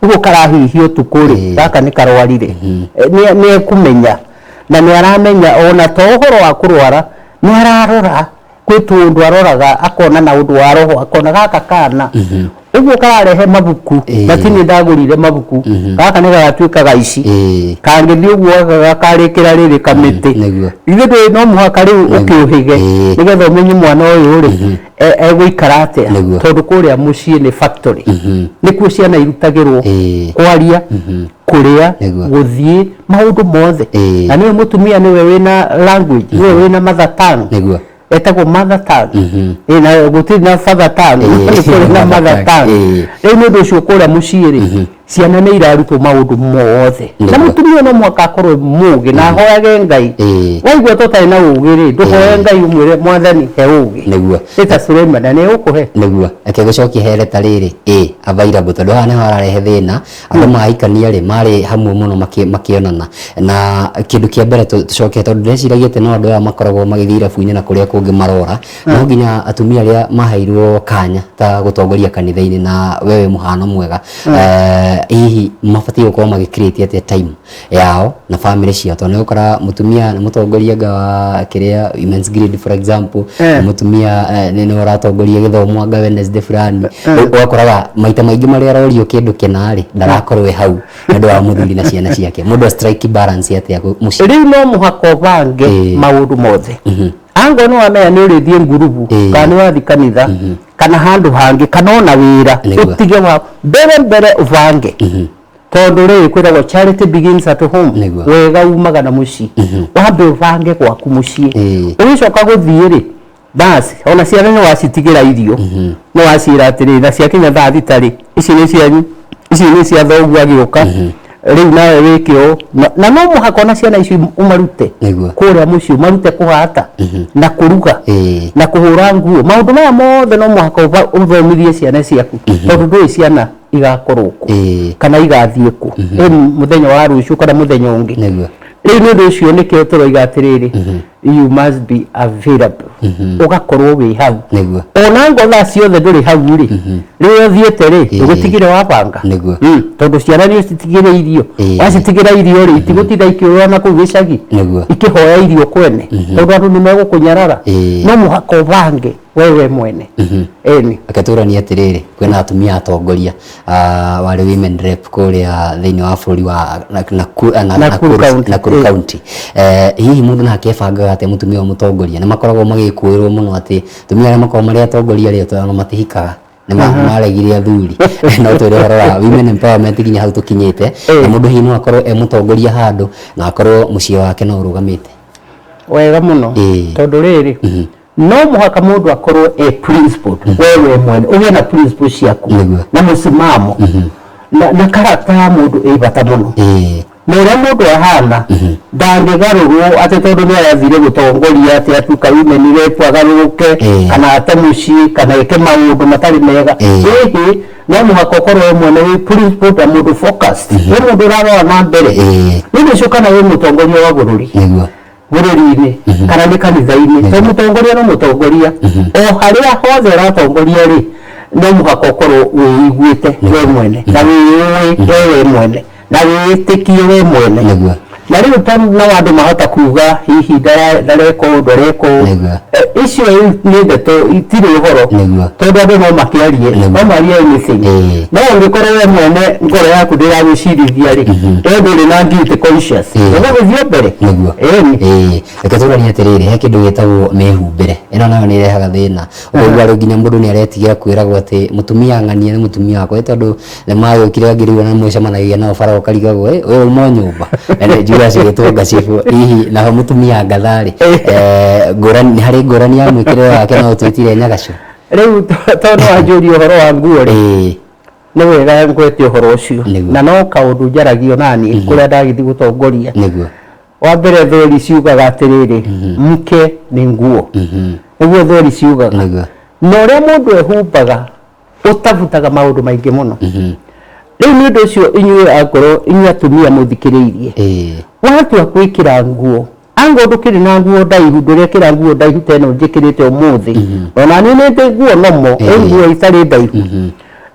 ũguo karahihia ũtukũ rĩ, gaka nĩ karwarire. Nĩ ekũmenya na nĩ aramenya ona to ũhoro wa kũrwara, nĩ ararora kwĩ tũũndũ aroraga akona na ũndũ wa roho, akona gaka kana ũguo kararehe mabuku, na ti niĩ ndagũrire mabuku, gaka nĩ gagatuĩka gaici, kangĩthiĩ ũguo gakarĩkĩra rĩrĩ kamĩtĩ. Ithuĩ ndũĩ, no mũhaka rĩu ũkĩũhĩge nĩgetha ũmenye mwana ũyũ rĩ, egũikara atĩa, tondũ kũrĩa mũciĩ nĩ factory, nĩkuo ciana irutagĩrwo kwaria, kũrĩa, gũthiĩ, maũndũ mothe. Na nĩwe mũtumia, nĩwe wĩna language, nĩwe wĩna mother tongue. Etagwo mother tongue. Na gũtirĩ na father tongue, nĩ kũrĩ na mother tongue. Rĩu nĩ ũndũ ũcio kũrĩa mũciĩ rĩ, ciana nĩ irarutwo maũndũ mothe, na mũtumia no mũhaka akorwo mũgĩ na ahoyage Ngai. Waigua tũtarĩ na ũgĩ rĩ, ndũhoe Ngai ũmwĩre, "Mwathani, he ũgĩ"? Nĩ ta Suleiman, na nĩ egũkũhe. Nĩguo, reke gũcokia here ta rĩrĩ ĩ available, tondũ haha nĩho hararehe thĩna. Andũ mahikania rĩ, marĩ hamwe mũno makĩonana na kĩndũ kĩa mbere tũcoke, tondũ ndĩreciragia atĩ no andũ aya makoragwo magĩthiĩ irabu-inĩ na kũrĩa kũngĩ marora, no nginya atumia arĩa maheirwo kanya ta gũtongoria kanitha-inĩ, na we wĩ mũhano mwega. Hihi mabatiĩ gũkorwo magĩcreate atĩa time yao na family ciao? Tondũ nĩ ũgũkora mũtumia nĩ mũtongoria anga wa kĩrĩa women's guild, for example, nĩ mũtumia, nĩ ũratongoria gĩthomo anga Wednesday fulani. Rĩu ũgakoraga maita maingĩ marĩa arorio kĩndũ kĩna rĩ, ndarakorwo e hau nĩ ũndũ wa mũthuri na ciana ciake. Mũndũ a strike balance atĩa mũciĩ? Rĩu no mũhaka ũbange maũndũ mothe. Angorwo nĩ wamenya nĩ ũrĩthiĩ ngurubu, kana nĩ wathiĩ kanitha, kana handũ hangĩ, kana ona wĩra, ũtige wa mbere mbere ũbange, tondũ rĩrĩ kwĩragwo charity begins at home. Wega umaga na mũciĩ. Wambe ũbange gwaku mũciĩ, ũgĩcoka gũthiĩ rĩ, basi ona ciana nĩ wacitigĩra irio, nĩ waciĩra atĩrĩrĩ, na ciakinya thaa 6 rĩ, ici nĩ cianyu, ici nĩ cia thoguo agĩũka, rĩu nawe wĩke ũũ. Na no mũhaka ona ciana icio ũmarute kũrĩa mũciĩ, ũmarute kũhata na kũruga na kũhũra nguo. Maũndũ maya mothe no mũhaka ũthomithie ciana ciaku, tondũ ndũĩ ciana igakorwo kũ kana igathiĩ kũ ĩ mũthenya wa rũciũ kana mũthenya ũngĩ. Rĩu nĩ ũndũ ũcio nĩkĩo tũroiga atĩrĩrĩ, you must be available, ũgakorwo wĩ hau. Ona ngo thaa ciothe ndũrĩ hau rĩ, rĩrĩa ũthiĩte rĩ, ndũgũtigire wabanga. Tondũ ciana nĩ ũcitigĩre irio. Wacitigĩra irio rĩ, itigũtinda ikĩũrũra na kũu gĩcagi ikĩhoya irio kwene, tondũ andũ nĩ megũkũnyarara. No mũhaka ũbange wewe mwene, ĩni. Reke tũranie atĩrĩrĩ, kwĩna atumia atongoria, warĩ women rep kũrĩa thĩinĩ wa bũrũri wa Nakuru County. Nakuru County. Hihi mũndũ nake ebangaga atĩa, mũtumia wa mũtongoria? Nĩ makoragwo magĩkũĩrwo mũno atĩ atumia arĩa makoragwo marĩ atongoria rĩ, ona matihikaga, nĩ maregire athuri. No twĩre ũhoro wa women empowerment nginya hau tũkinyĩte, na mũndũ hihi no akorwo e mũtongoria handũ na akorwo mũciĩ wake no ũrũgamĩte? Wega mũno. Tondũ rĩrĩ, No mũhaka mũndũ akorwo e principled, we mwene ũgĩe na principle ciaku na mũsimamo na character ya mũndũ ĩ bata mũno. Na ũrĩa mũndũ ahana ndangĩgarũrwo atĩ tondũ nĩ arathire gũtongoria atĩ atuĩka women rep agarũrũke kana ate mũciĩ kana eke maũndũ matarĩ mega. Ĩhĩ, no mũhaka ũkorwo we mwene wĩ principled na mũndũ focused, wĩ mũndũ ũrarora na mbere. Nĩ ũndũ ũcio kana wĩ mũtongoria wa bũrũri, bũrũri-inĩ kana nĩ kanitha-inĩ, to mũtongoria no mũtongoria o harĩa hothe ũratongoria rĩ, no mũhaka ũkorwo wĩiguĩte we mwene na wĩyũĩ we mwene na wĩĩtĩkie we mwene. Na rĩu tondũ no andũ mahota kuga hihi ndareka ũũ, ndareka ũũ. Icio nĩ ndeto itirĩ ũhoro, tondũ andũ no makĩarie, no marie anything. No ũngĩkorwo we mwene ngoro yaku ndĩragwĩcirithia rĩ, we ndũrĩ na guilty conscious, ũgũgĩthiĩ mbere. Ĩni. Reke tũranie atĩrĩrĩ, he kĩndũ gĩtagwo mĩhumbĩre, ĩno nayo nĩ ĩrehaga thĩna. Ũkaigua rĩu nginya mũndũ nĩ aretigĩra kwĩragwo atĩ mũtumia ng'ania nĩ mũtumia wakwa, ĩ tondũ nĩ magĩũkire angĩ rĩu ona mwĩcemanagia nao bara ũkarigagwo, ĩ ũyũ uma o nyũmba na nĩ njuga cigĩtwo ngacibũ. Hihi naho mũtumia ngatha-rĩ, ngũrani nĩ harĩ ngũrani ya mwĩkĩrĩre wake no ũtwĩtire nyagacũ? Rĩu tondũ wanjũria ũhoro wa nguo rĩ, nĩ wega ngwete ũhoro ũcio. Na no kaũndũ njaragio naniĩ kũrĩa ndagĩthiĩ gũtongoria. Wa mbere, thweri ciugaga atĩrĩrĩ, mke nĩ nguo. Nĩguo thweri ciugaga. Na ũrĩa mũndũ ehumbaga ũtabutaga maũndũ maingĩ mũno. Rĩu nĩ ũndũ ũcio inyuĩ angorwo inyuĩ atumia mũthikĩrĩirie, watua gwĩkĩra nguo, angorwo ndũkĩrĩ na nguo ndaihu, ndũrekĩra nguo ndaihu ta ĩno njĩkĩrĩte ũmũthĩ, ona niĩ nĩ ndĩ nguo nomo, ĩ nguo itarĩ ndaihu,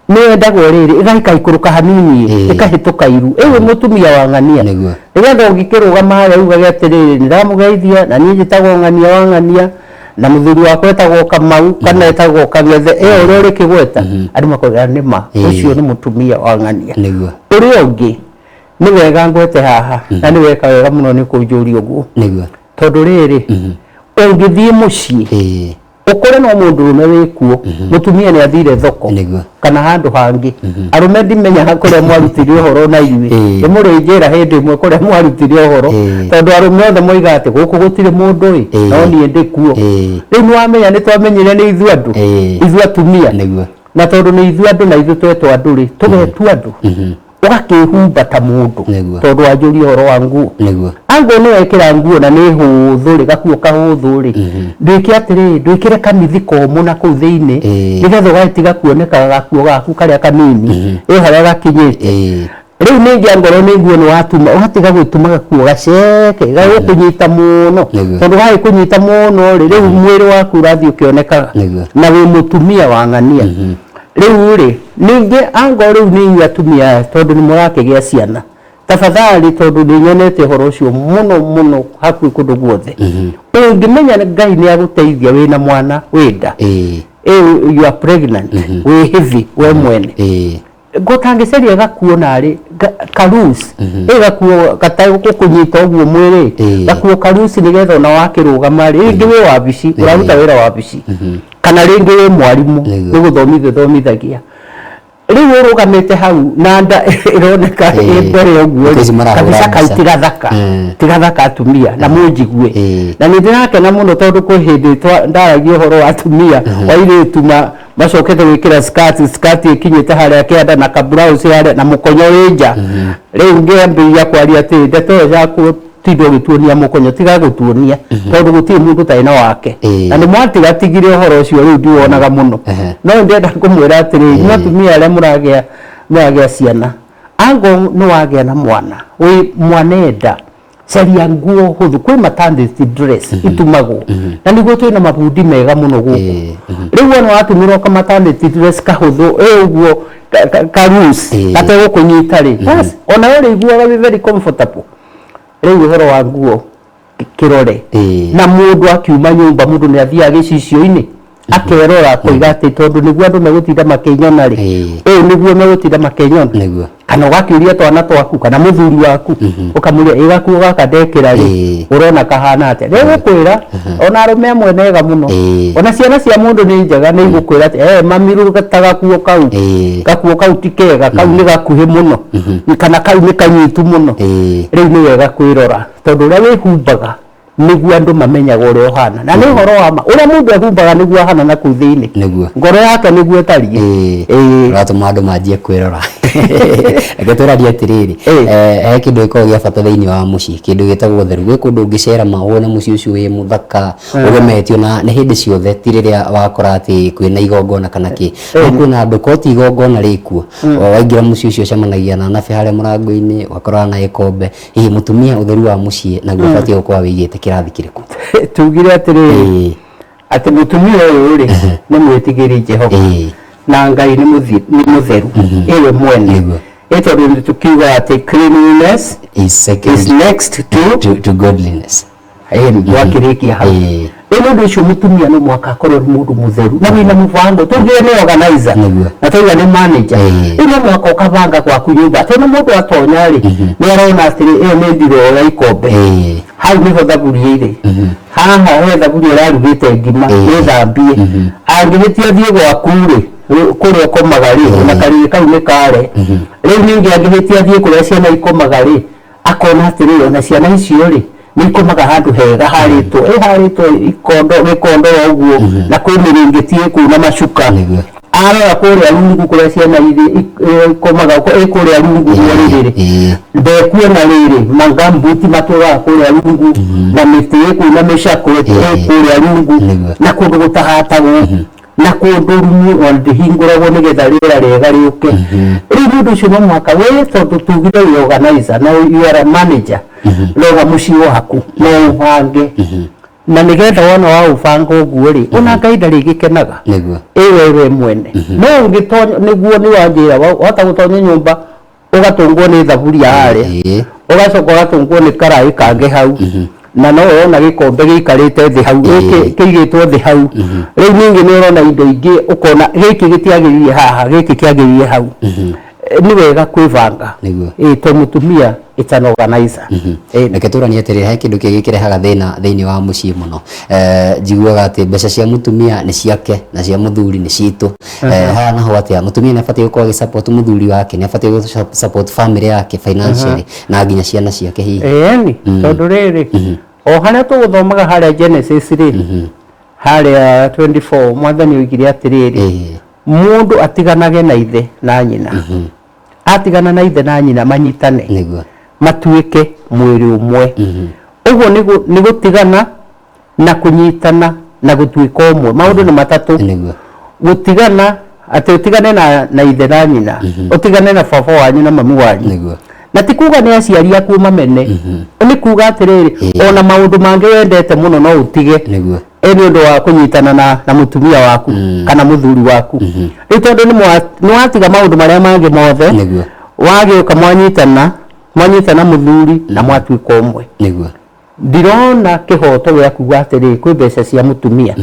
nĩ yendagwo rĩrĩ ĩgagĩkaikũrũka hanini, ĩkahĩtũka iru, ĩyo mũtumia wa ng'ania, nĩgetha ũngĩkĩrũgama harĩa ugage atĩrĩrĩ, nĩndamũgeithia na niĩ njĩtagwo ng'ania wa ng'ania na mũthuri wakwa etagwo Kamau kana etagwo Kang'ethe, ĩyo ũrĩa ũrĩkĩgweta andũ makoiga nĩma ũcio nĩ mũtumia wa ng'ania. Ũrĩa ũngĩ nĩ wega ngwete haha, na nĩ weka wega mũno nĩ kũnjũria ũguo, tondũ rĩrĩ, ũngĩthiĩ mũciĩ ũkore no mũndũrũme wĩkuo, mũtumia nĩ athire thoko kana handũ hangĩ. Arũme ndimenyaga kũrĩa mwarutire ũhoro na inyuĩ nĩ mũrĩnjĩra hĩndĩ ĩmwe kũrĩa mwarutire ũhoro, tondũ arũme othe moigaga atĩ gũkũ gũtirĩ mũndũ ĩ, no niĩ ndĩkuo. Rĩu nĩ wamenya nĩ twamenyire nĩ ithuĩ andũ, ithuĩ atumia, na tondũ nĩ ithuĩ andũ na ithuĩ twetwo andũ rĩ, tũgetwo andũ, ũgakĩhumba ta mũndũ. Tondũ wanjũria ũhoro wa nguo, angorwo nĩ wekĩra nguo na nĩ hũthũ rĩ, gakuo kahũthũ rĩ, ndwĩke atĩrĩrĩ, ndwĩkĩre kamithi komũ na kũu thĩinĩ, nĩgetha ũgagĩtiga kuoneka gakuo gaku karĩa kanini ĩ harĩa gakinyĩte. Rĩu ningĩ angorwo nĩ nguo nĩ watuma, ũgatiga gwĩtuma gakuo gaceke gagũkũnyita mũno, tondũ gagĩkũnyita mũno rĩ, rĩu mwĩrĩ waku ũrathiĩ ũkĩonekaga na wĩ mũtumia wa ng'ania. Rĩu rĩ, ningĩ angorwo rĩu nĩ inyuĩ atumia aya, tondũ nĩ mũrakĩgĩa ciana, tafadhali, tondũ nĩ nyonete ũhoro ũcio mũno mũno hakuhĩ kũndũ guothe, ũngĩmenya Ngai nĩ agũteithia wĩna mwana, wĩ nda, you are pregnant, wĩ heavy we mwene, ngũtangĩcaria gakuo narĩ karusi, ĩ gakuo gategũkũnyita ũguo mwĩrĩ, gakuo karusi, nĩgetha ona wakĩrũgama rĩ, rĩngĩ wĩ wabici, ũraruta wĩra wabici, kana rĩngĩ wĩ mwarimũ, nĩ gũthomithia ũthomithagia, rĩu ũrũgamĩte hau na nda ĩroneka ĩ mbere ũguo Thikũ ici rĩ, marahũra kabica kau mbica. ti gathaka. Ti gathaka, atumia, na mũnjigue. Na nĩ ndĩrakena mũno tondũ kwĩ hĩndĩ ndaragia ũhoro wa atumia wa airĩtu macokete gwĩkĩra skirt, skirt ĩkinyĩte harĩa kĩanda na kablouse harĩa na mũkonyo wĩ nja. Rĩu ngĩambĩrĩria kwaria atĩ ndeto ĩyo ya gũtinda ũgĩtuonia mũkonyo, tiga gũtuonia, tondũ gũtirĩ mũndũ ũtarĩ na wake. Na nĩ mwatigatigire ũhoro ũcio, rĩu ndiwonaga mũno. No ndĩrenda kũmwĩra atĩrĩrĩ, inyuĩ atumia arĩa mũragĩa ciana, ango nĩ wagĩa na mwana wĩ mwanenda, caria nguo hũthũ. Kwĩ maternity dress itumagwo, na nĩguo twĩna mabundi mega mũno gũkũ. Rĩu wona watumĩrwo ka maternity dress kahũthũ ĩ ũguo ka loose, gategũkũnyita rĩ, bas, ona we ũrĩiguaga wĩ very comfortable. Rĩu ũhoro wa nguo kĩrore, na mũndũ akiuma nyũmba, mũndũ nĩ athiaga gĩcicio-inĩ akerora, akoiga atĩ tondũ nĩguo andũ megũtinda makĩnyona rĩ, ũũ nĩguo megũtinda makĩnyona. Kana ũgakĩũria twana twaku kana mũthuri waku, ũkamũria, ĩ gakuo gaka ndekĩra rĩ, ũrona kahana atĩa? Nĩgũkwĩra ona arũme amwe nega mũno, ona ciana cia mũndũ nĩ njega, nĩ igũkwĩra atĩ mami, ta gakuo kau, gakuo kau ti kega, kau nĩ gakuhĩ mũno, kana kau nĩ kanyitu mũno. Rĩu nĩ wega kwĩrora, tondũ ũrĩa wĩhumbaga Nĩguo andũ mamenyaga ũrĩa ũhana, na nĩ ũhoro wa ma, ũrĩa mũndũ ehumbaga nĩguo ahana na kũu thĩinĩ. Ngoro yake nĩguo ĩtariĩ. Ũratũma andũ manjie kwĩrora. Reke tũrarie atĩrĩrĩ, he kĩndũ gĩkoragwo gĩa bata thĩinĩ wa mũciĩ, kĩndũ gĩtagwo ũtheru. Gwĩ kũndũ ũngĩcera ma wone mũciĩ ũcio wĩ mũthaka, ũgemetio, na nĩ hĩndĩ ciothe, ti rĩrĩa wakora atĩ kwĩna igongona kana kĩ. No kwĩna andũ ko ti igongona rĩkuo, waingĩra mũciĩ ũcio ũcemanagia na nabe harĩa mũrango-inĩ, ũgakorana na gĩkombe. Hihi mũtumia, ũtheru wa mũciĩ naguo ũbatiĩ gũkorwo wĩigĩte kĩrathi kĩrĩkũ? Tugire atĩrĩrĩ, atĩ mũtumia ũyũ rĩ, nĩ mwĩtigĩri Jehova na Ngai, nĩ mũtheru ĩwe mwene. Ĩ tondũ nĩ tũkiuga atĩ cleanliness is second is next to to godliness. Ĩni twakĩrĩkia hau. Rĩu nĩ ũndũ ũcio mũtumia no mũhaka akorwo nĩ mũndũ mũtheru na wĩna mũbango. Tugire nĩ organizer na tauga nĩ manager. Rĩu no mũhaka ũkabanga gwaku nyũmba, tondũ mũndũ atonya rĩ, nĩ arona atĩrĩ, ĩyo nĩ ndiroo ya ikombe, hau nĩho thaburia irĩ, haha he thaburia ĩrarugĩte ngima, nĩ thambie. Angĩhĩtia thiĩ gwaku rĩ, kũrĩa ũkomaga rĩ, ona karĩrĩ kau nĩ kare. Rĩu ningĩ angĩhĩtia thiĩ kũrĩa ciana ikomaga rĩ, akona atĩrĩrĩ, ona ciana icio rĩ, nĩ ikomaga handũ hega harĩtwo, ĩ harĩtwo ikondo gĩkondo ũguo, na kwĩ mĩrĩngĩti ĩ kũu na macuka. Arora kũrĩa rungu kũrĩa ciana irĩ ikomaga, ĩ kũrĩa rungu rwa rĩrĩ, ndekuona rĩrĩ magambuti matũraga kũrĩa rungu, na mĩtĩ ĩ kũu na mĩcakwe ĩ kũrĩa rungu, na kũndũ gũtahatagwo, na kũndũ rumu ona ndĩhingũragwo nĩgetha rĩera rĩega rĩũke. Rĩu nĩ ũndũ ũcio no mũhaka we, tondũ tugire wĩ organizer na you are a manager, rora mũciĩ waku na ũbange, na nĩgetha wona wa ũbanga ũguo rĩ, ona Ngai ndarĩgĩkenaga. Ĩ we mwene no ũngĩtonya nĩguo nĩ wanjĩra wahota gũtonya nyũmba ũgatũngwo nĩ thaburia harĩa, ũgacoka ũgatũngwo nĩ karaĩ kangĩ hau, na no ũrona gĩkombe gĩikarĩte thĩ hau, gĩkĩ kĩigĩtwo thĩ hau. Rĩu ningĩ nĩ ũrona indo ingĩ, ũkona gĩkĩ gĩtiagĩrĩire haha, gĩkĩ kĩagĩrĩire hau. Nĩ wega kwĩbanga. Ĩ to mũtumia, it's an organizer. Reke tũranie atĩrĩrĩ, he kĩndũ kĩngĩ kĩrehaga thĩna thĩinĩ wa mũciĩ mũno. Njiguaga atĩ mbeca cia mũtumia nĩ ciake na cia mũthuri nĩ citũ. Haha naho atĩa? Mũtumia nĩ abatiĩ gũkorwo agĩ-support mũthuri wake, nĩ abatiĩ gũ support family yake financially na nginya ciana ciake hihi? Ĩni, tondũ rĩrĩ, o harĩa tũgũthomaga harĩa Genesis rĩ, harĩa 24, Mwathani oigire atĩrĩrĩ, mũndũ atiganage na ithe na nyina, atigana na ithe na nyina manyitane, matuĩke mwĩrĩ ũmwe. Ũguo nĩ gũtigana na kũnyitana na gũtuĩka ũmwe. Maũndũ nĩ matatũ. Gũtigana, atĩ ũtigane na ithe na nyina, ũtigane na baba wanyu na mami wanyu, na ti kuga nĩ aciari aku mamene, nĩ kuga atĩrĩrĩ, ona maũndũ mangĩ wendete mũno no ũtige, ĩ nĩ ũndũ wa kũnyitana na mũtumia waku kana mũthuri waku. Rĩu tondũ nĩ watiga maũndũ marĩa mangĩ mothe, wagĩũka mwanyitana, mwanyitana mũthuri na mwatuĩka ũmwe. Ndirona kĩhoto gĩa kuga atĩrĩ, kwĩ mbeca cia mũtumia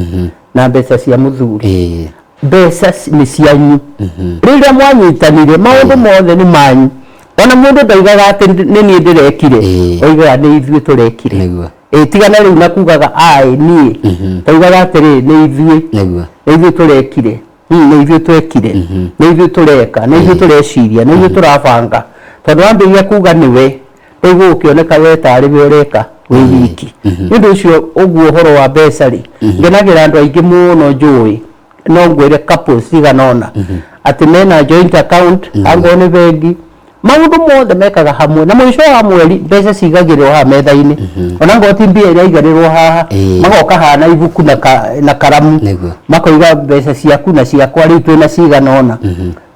na mbeca cia mũthuri. Mbeca nĩ cianyu. Rĩrĩa mwanyitanire, maũndũ mothe nĩ manyu. Ona mũndũ ndaugaga atĩ nĩ niĩ ndĩrekire, oigaga nĩ ithuĩ tũrekire. Ĩ tigana rĩu na kugaga aĩ niĩ, taugaga atĩrĩ, nĩ ithuĩ, nĩ ithuĩ tũrekire, nĩ ithuĩ twekire, nĩ ithuĩ tũreka, nĩ ithuĩ tũreciria, nĩ ithuĩ tũrabanga. Tondũ wambĩrĩria kuga nĩwe, rĩu gũgũkĩoneka we tarĩ we ũreka wĩ wiki. Nĩ ũndũ ũcio ũguo ũhoro wa mbeca rĩ, ngenagĩra andũ aingĩ mũno njũĩ, no ngwĩre couples cigana ũna atĩ mena joint account, angorwo nĩ bengi, maũndũ mothe mekaga hamwe, na mũico wa mweri mbeca cigagĩrĩrwo haha metha-inĩ, ona ngorwo ti mbia iraiganĩrwo haha, magoka haha na ibuku na karamu, makoiga mbeca ciaku na ciakwa rĩu twĩna cigana ũna.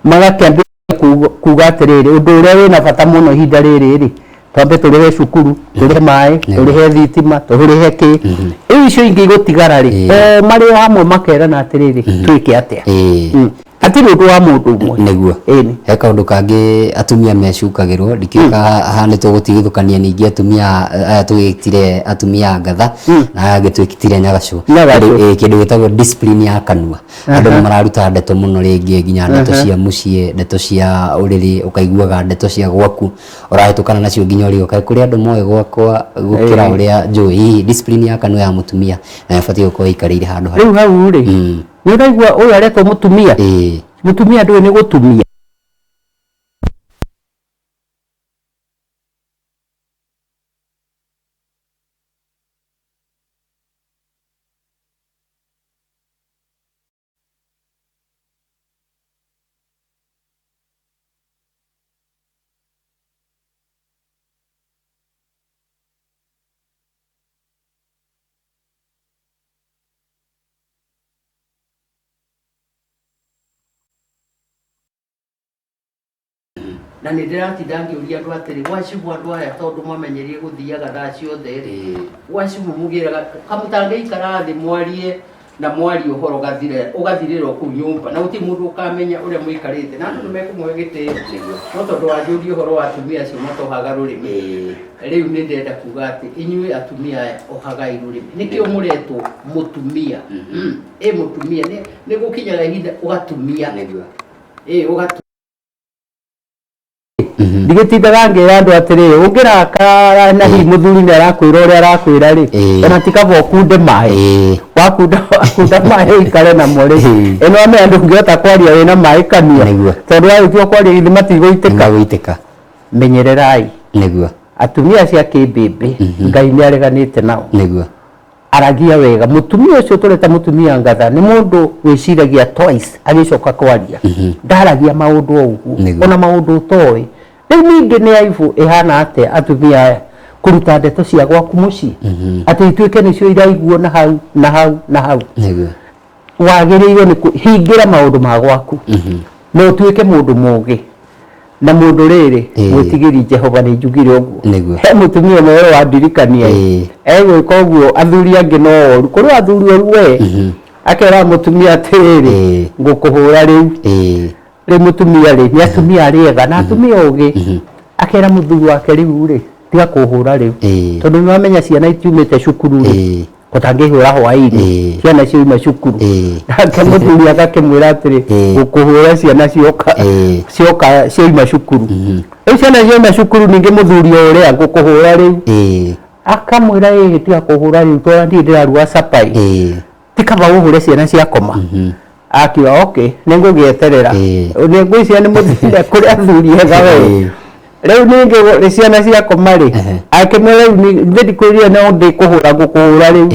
Magakĩambĩrĩria kuga atĩrĩrĩ, ũndũ ũrĩa wĩna bata mũno ihinda rĩrĩ rĩ, twambe tũrĩhe cukuru, tũrĩhe maĩ, tũrĩhe thitima, tũrĩhe kĩ, rĩu icio ingĩ igũtigara rĩ, o marĩ o hamwe makerana atĩrĩrĩ, twĩke atĩa? Hatirĩ ũndũ wa mũndũ ũmwe. Ĩni. He kaũndũ kangĩ atumia mecukagĩrwo, ndikĩũĩ haha nĩ tũgũtigithũkania ningĩ atumia aya tũgĩtire atumia ngatha na aya angĩ twĩtire nyagacũ. Nyagacũ. Kĩndũ gĩtagwo discipline ya kanua. Andũ nĩ mararuta ndeto mũno rĩngĩ, nginya ndeto cia mũciĩ, ndeto cia ũrĩrĩ, ũkaiguaga ndeto cia gwaku ũrahĩtũkana nacio nginya ũrĩa ũkaĩ kũrĩ andũ moĩ gwakwa gũkĩra ũrĩa njũĩ. Hihi discipline ya kanua ya mũtumia na ĩbatiĩ gũkorwo ĩikarĩire handũ harĩkũ? Rĩu hau rĩ, nĩ ũraigua ũyũ aretwo mũtumia? Mũtumia ndũĩ nĩ gũtumia. Na nĩ ndĩratinda ngĩũria andũ atĩrĩ, gwacibwo andũ aya tondũ mamenyerie gũthiaga thaa ciothe rĩ, gwacibwo mũgĩraga kamũtangĩikara thĩ mwarie na mwarie ũhoro ũgathire ũgathirĩra o kũu nyũmba na gũtirĩ mũndũ ũkamenya ũrĩa mũikarĩte na andũ nĩ mekũmũhe gĩtĩo. No tondũ wanjũria ũhoro wa atumia acio matohaga rũrĩmĩ, rĩu nĩ ndĩrenda kuga atĩ inyuĩ atumia aya ohagai rũrĩmĩ. Nĩkĩo mũretwo mũtumia. Ĩ mũtumia nĩ gũkinyaga ihinda ũgatumia. Ĩ ũgatumia. Ndigĩtindaga ngĩra andũ atĩrĩrĩ, ũngĩrakara na hihi mũthuri nĩ arakwĩra ũrĩa arakwĩra rĩ, ona ti kaba ũkunde maĩ. Wakunda wakunda maĩ ũikare namo rĩ, ĩno amenya ndũngĩhota kwaria wĩna maĩ kanua. Tondũ warĩkia kwaria githĩ matigũitĩka? Nĩmagũitĩka. Menyererai. Atumia acio a kĩmbĩmbĩ, Ngai nĩ areganĩte nao. Aragia wega. Mũtumia ũcio tũreta mũtumia ngatha nĩ mũndũ wĩciragia twice agĩcoka kwaria. Ndaragia maũndũ o ũguo. Ona maũndũ ũtoĩ. Rĩu ningĩ nĩ aibu ĩhana atĩa atumia aya kũruta ndeto cia gwaku mũciĩ atĩ ituĩke nĩcio iraiguo na hau na hau na hau. Wagĩrĩirwo nĩ kũhingĩra maũndũ ma gwaku na ũtuĩke mũndũ mũgĩ na mũndũ rĩrĩ mwĩtigĩri Jehova. Nĩ njugire ũguo. He mũtumia ũmwe we wandirikania egwĩka ũguo, athuri angĩ no oru, kũrĩ athuri oru we. Akera mũtumia atĩrĩrĩ, ngũkũhũra rĩu. Rĩu mũtumia rĩ, nĩ atumia arĩ ega na atumia ũgĩ, akera mũthuri wake, rĩu rĩ, tiga kũhũra rĩu, tondũ nĩ wamenya ciana itiumĩte cukuru rĩ, ũtangĩhũra hwaĩ-inĩ ciana cioima cukuru. Nake mũthuri agakĩmwĩra atĩrĩ, gũkũhũra ciana cioka cioka cioima cukuru. Rĩu ciana cioima cukuru, ningĩ mũthuri o ũrĩa, ngũkũhũra rĩu. Akamwĩra, ĩĩ, tiga kũhũra rĩu, tondũ niĩ ndĩraruga capai, ti kaba ũhũre ciana ciakoma. Akiuga, okay, nĩ ngũgĩeterera. Nĩ ngwĩciria nĩ mũthenya kũrĩ athuri ega we. Rĩu ningĩ rĩ ciana ciakoma rĩ, akĩmwĩra, rĩu nĩ ndikwĩrire no ndĩkũhũra, ngũkũhũra rĩu.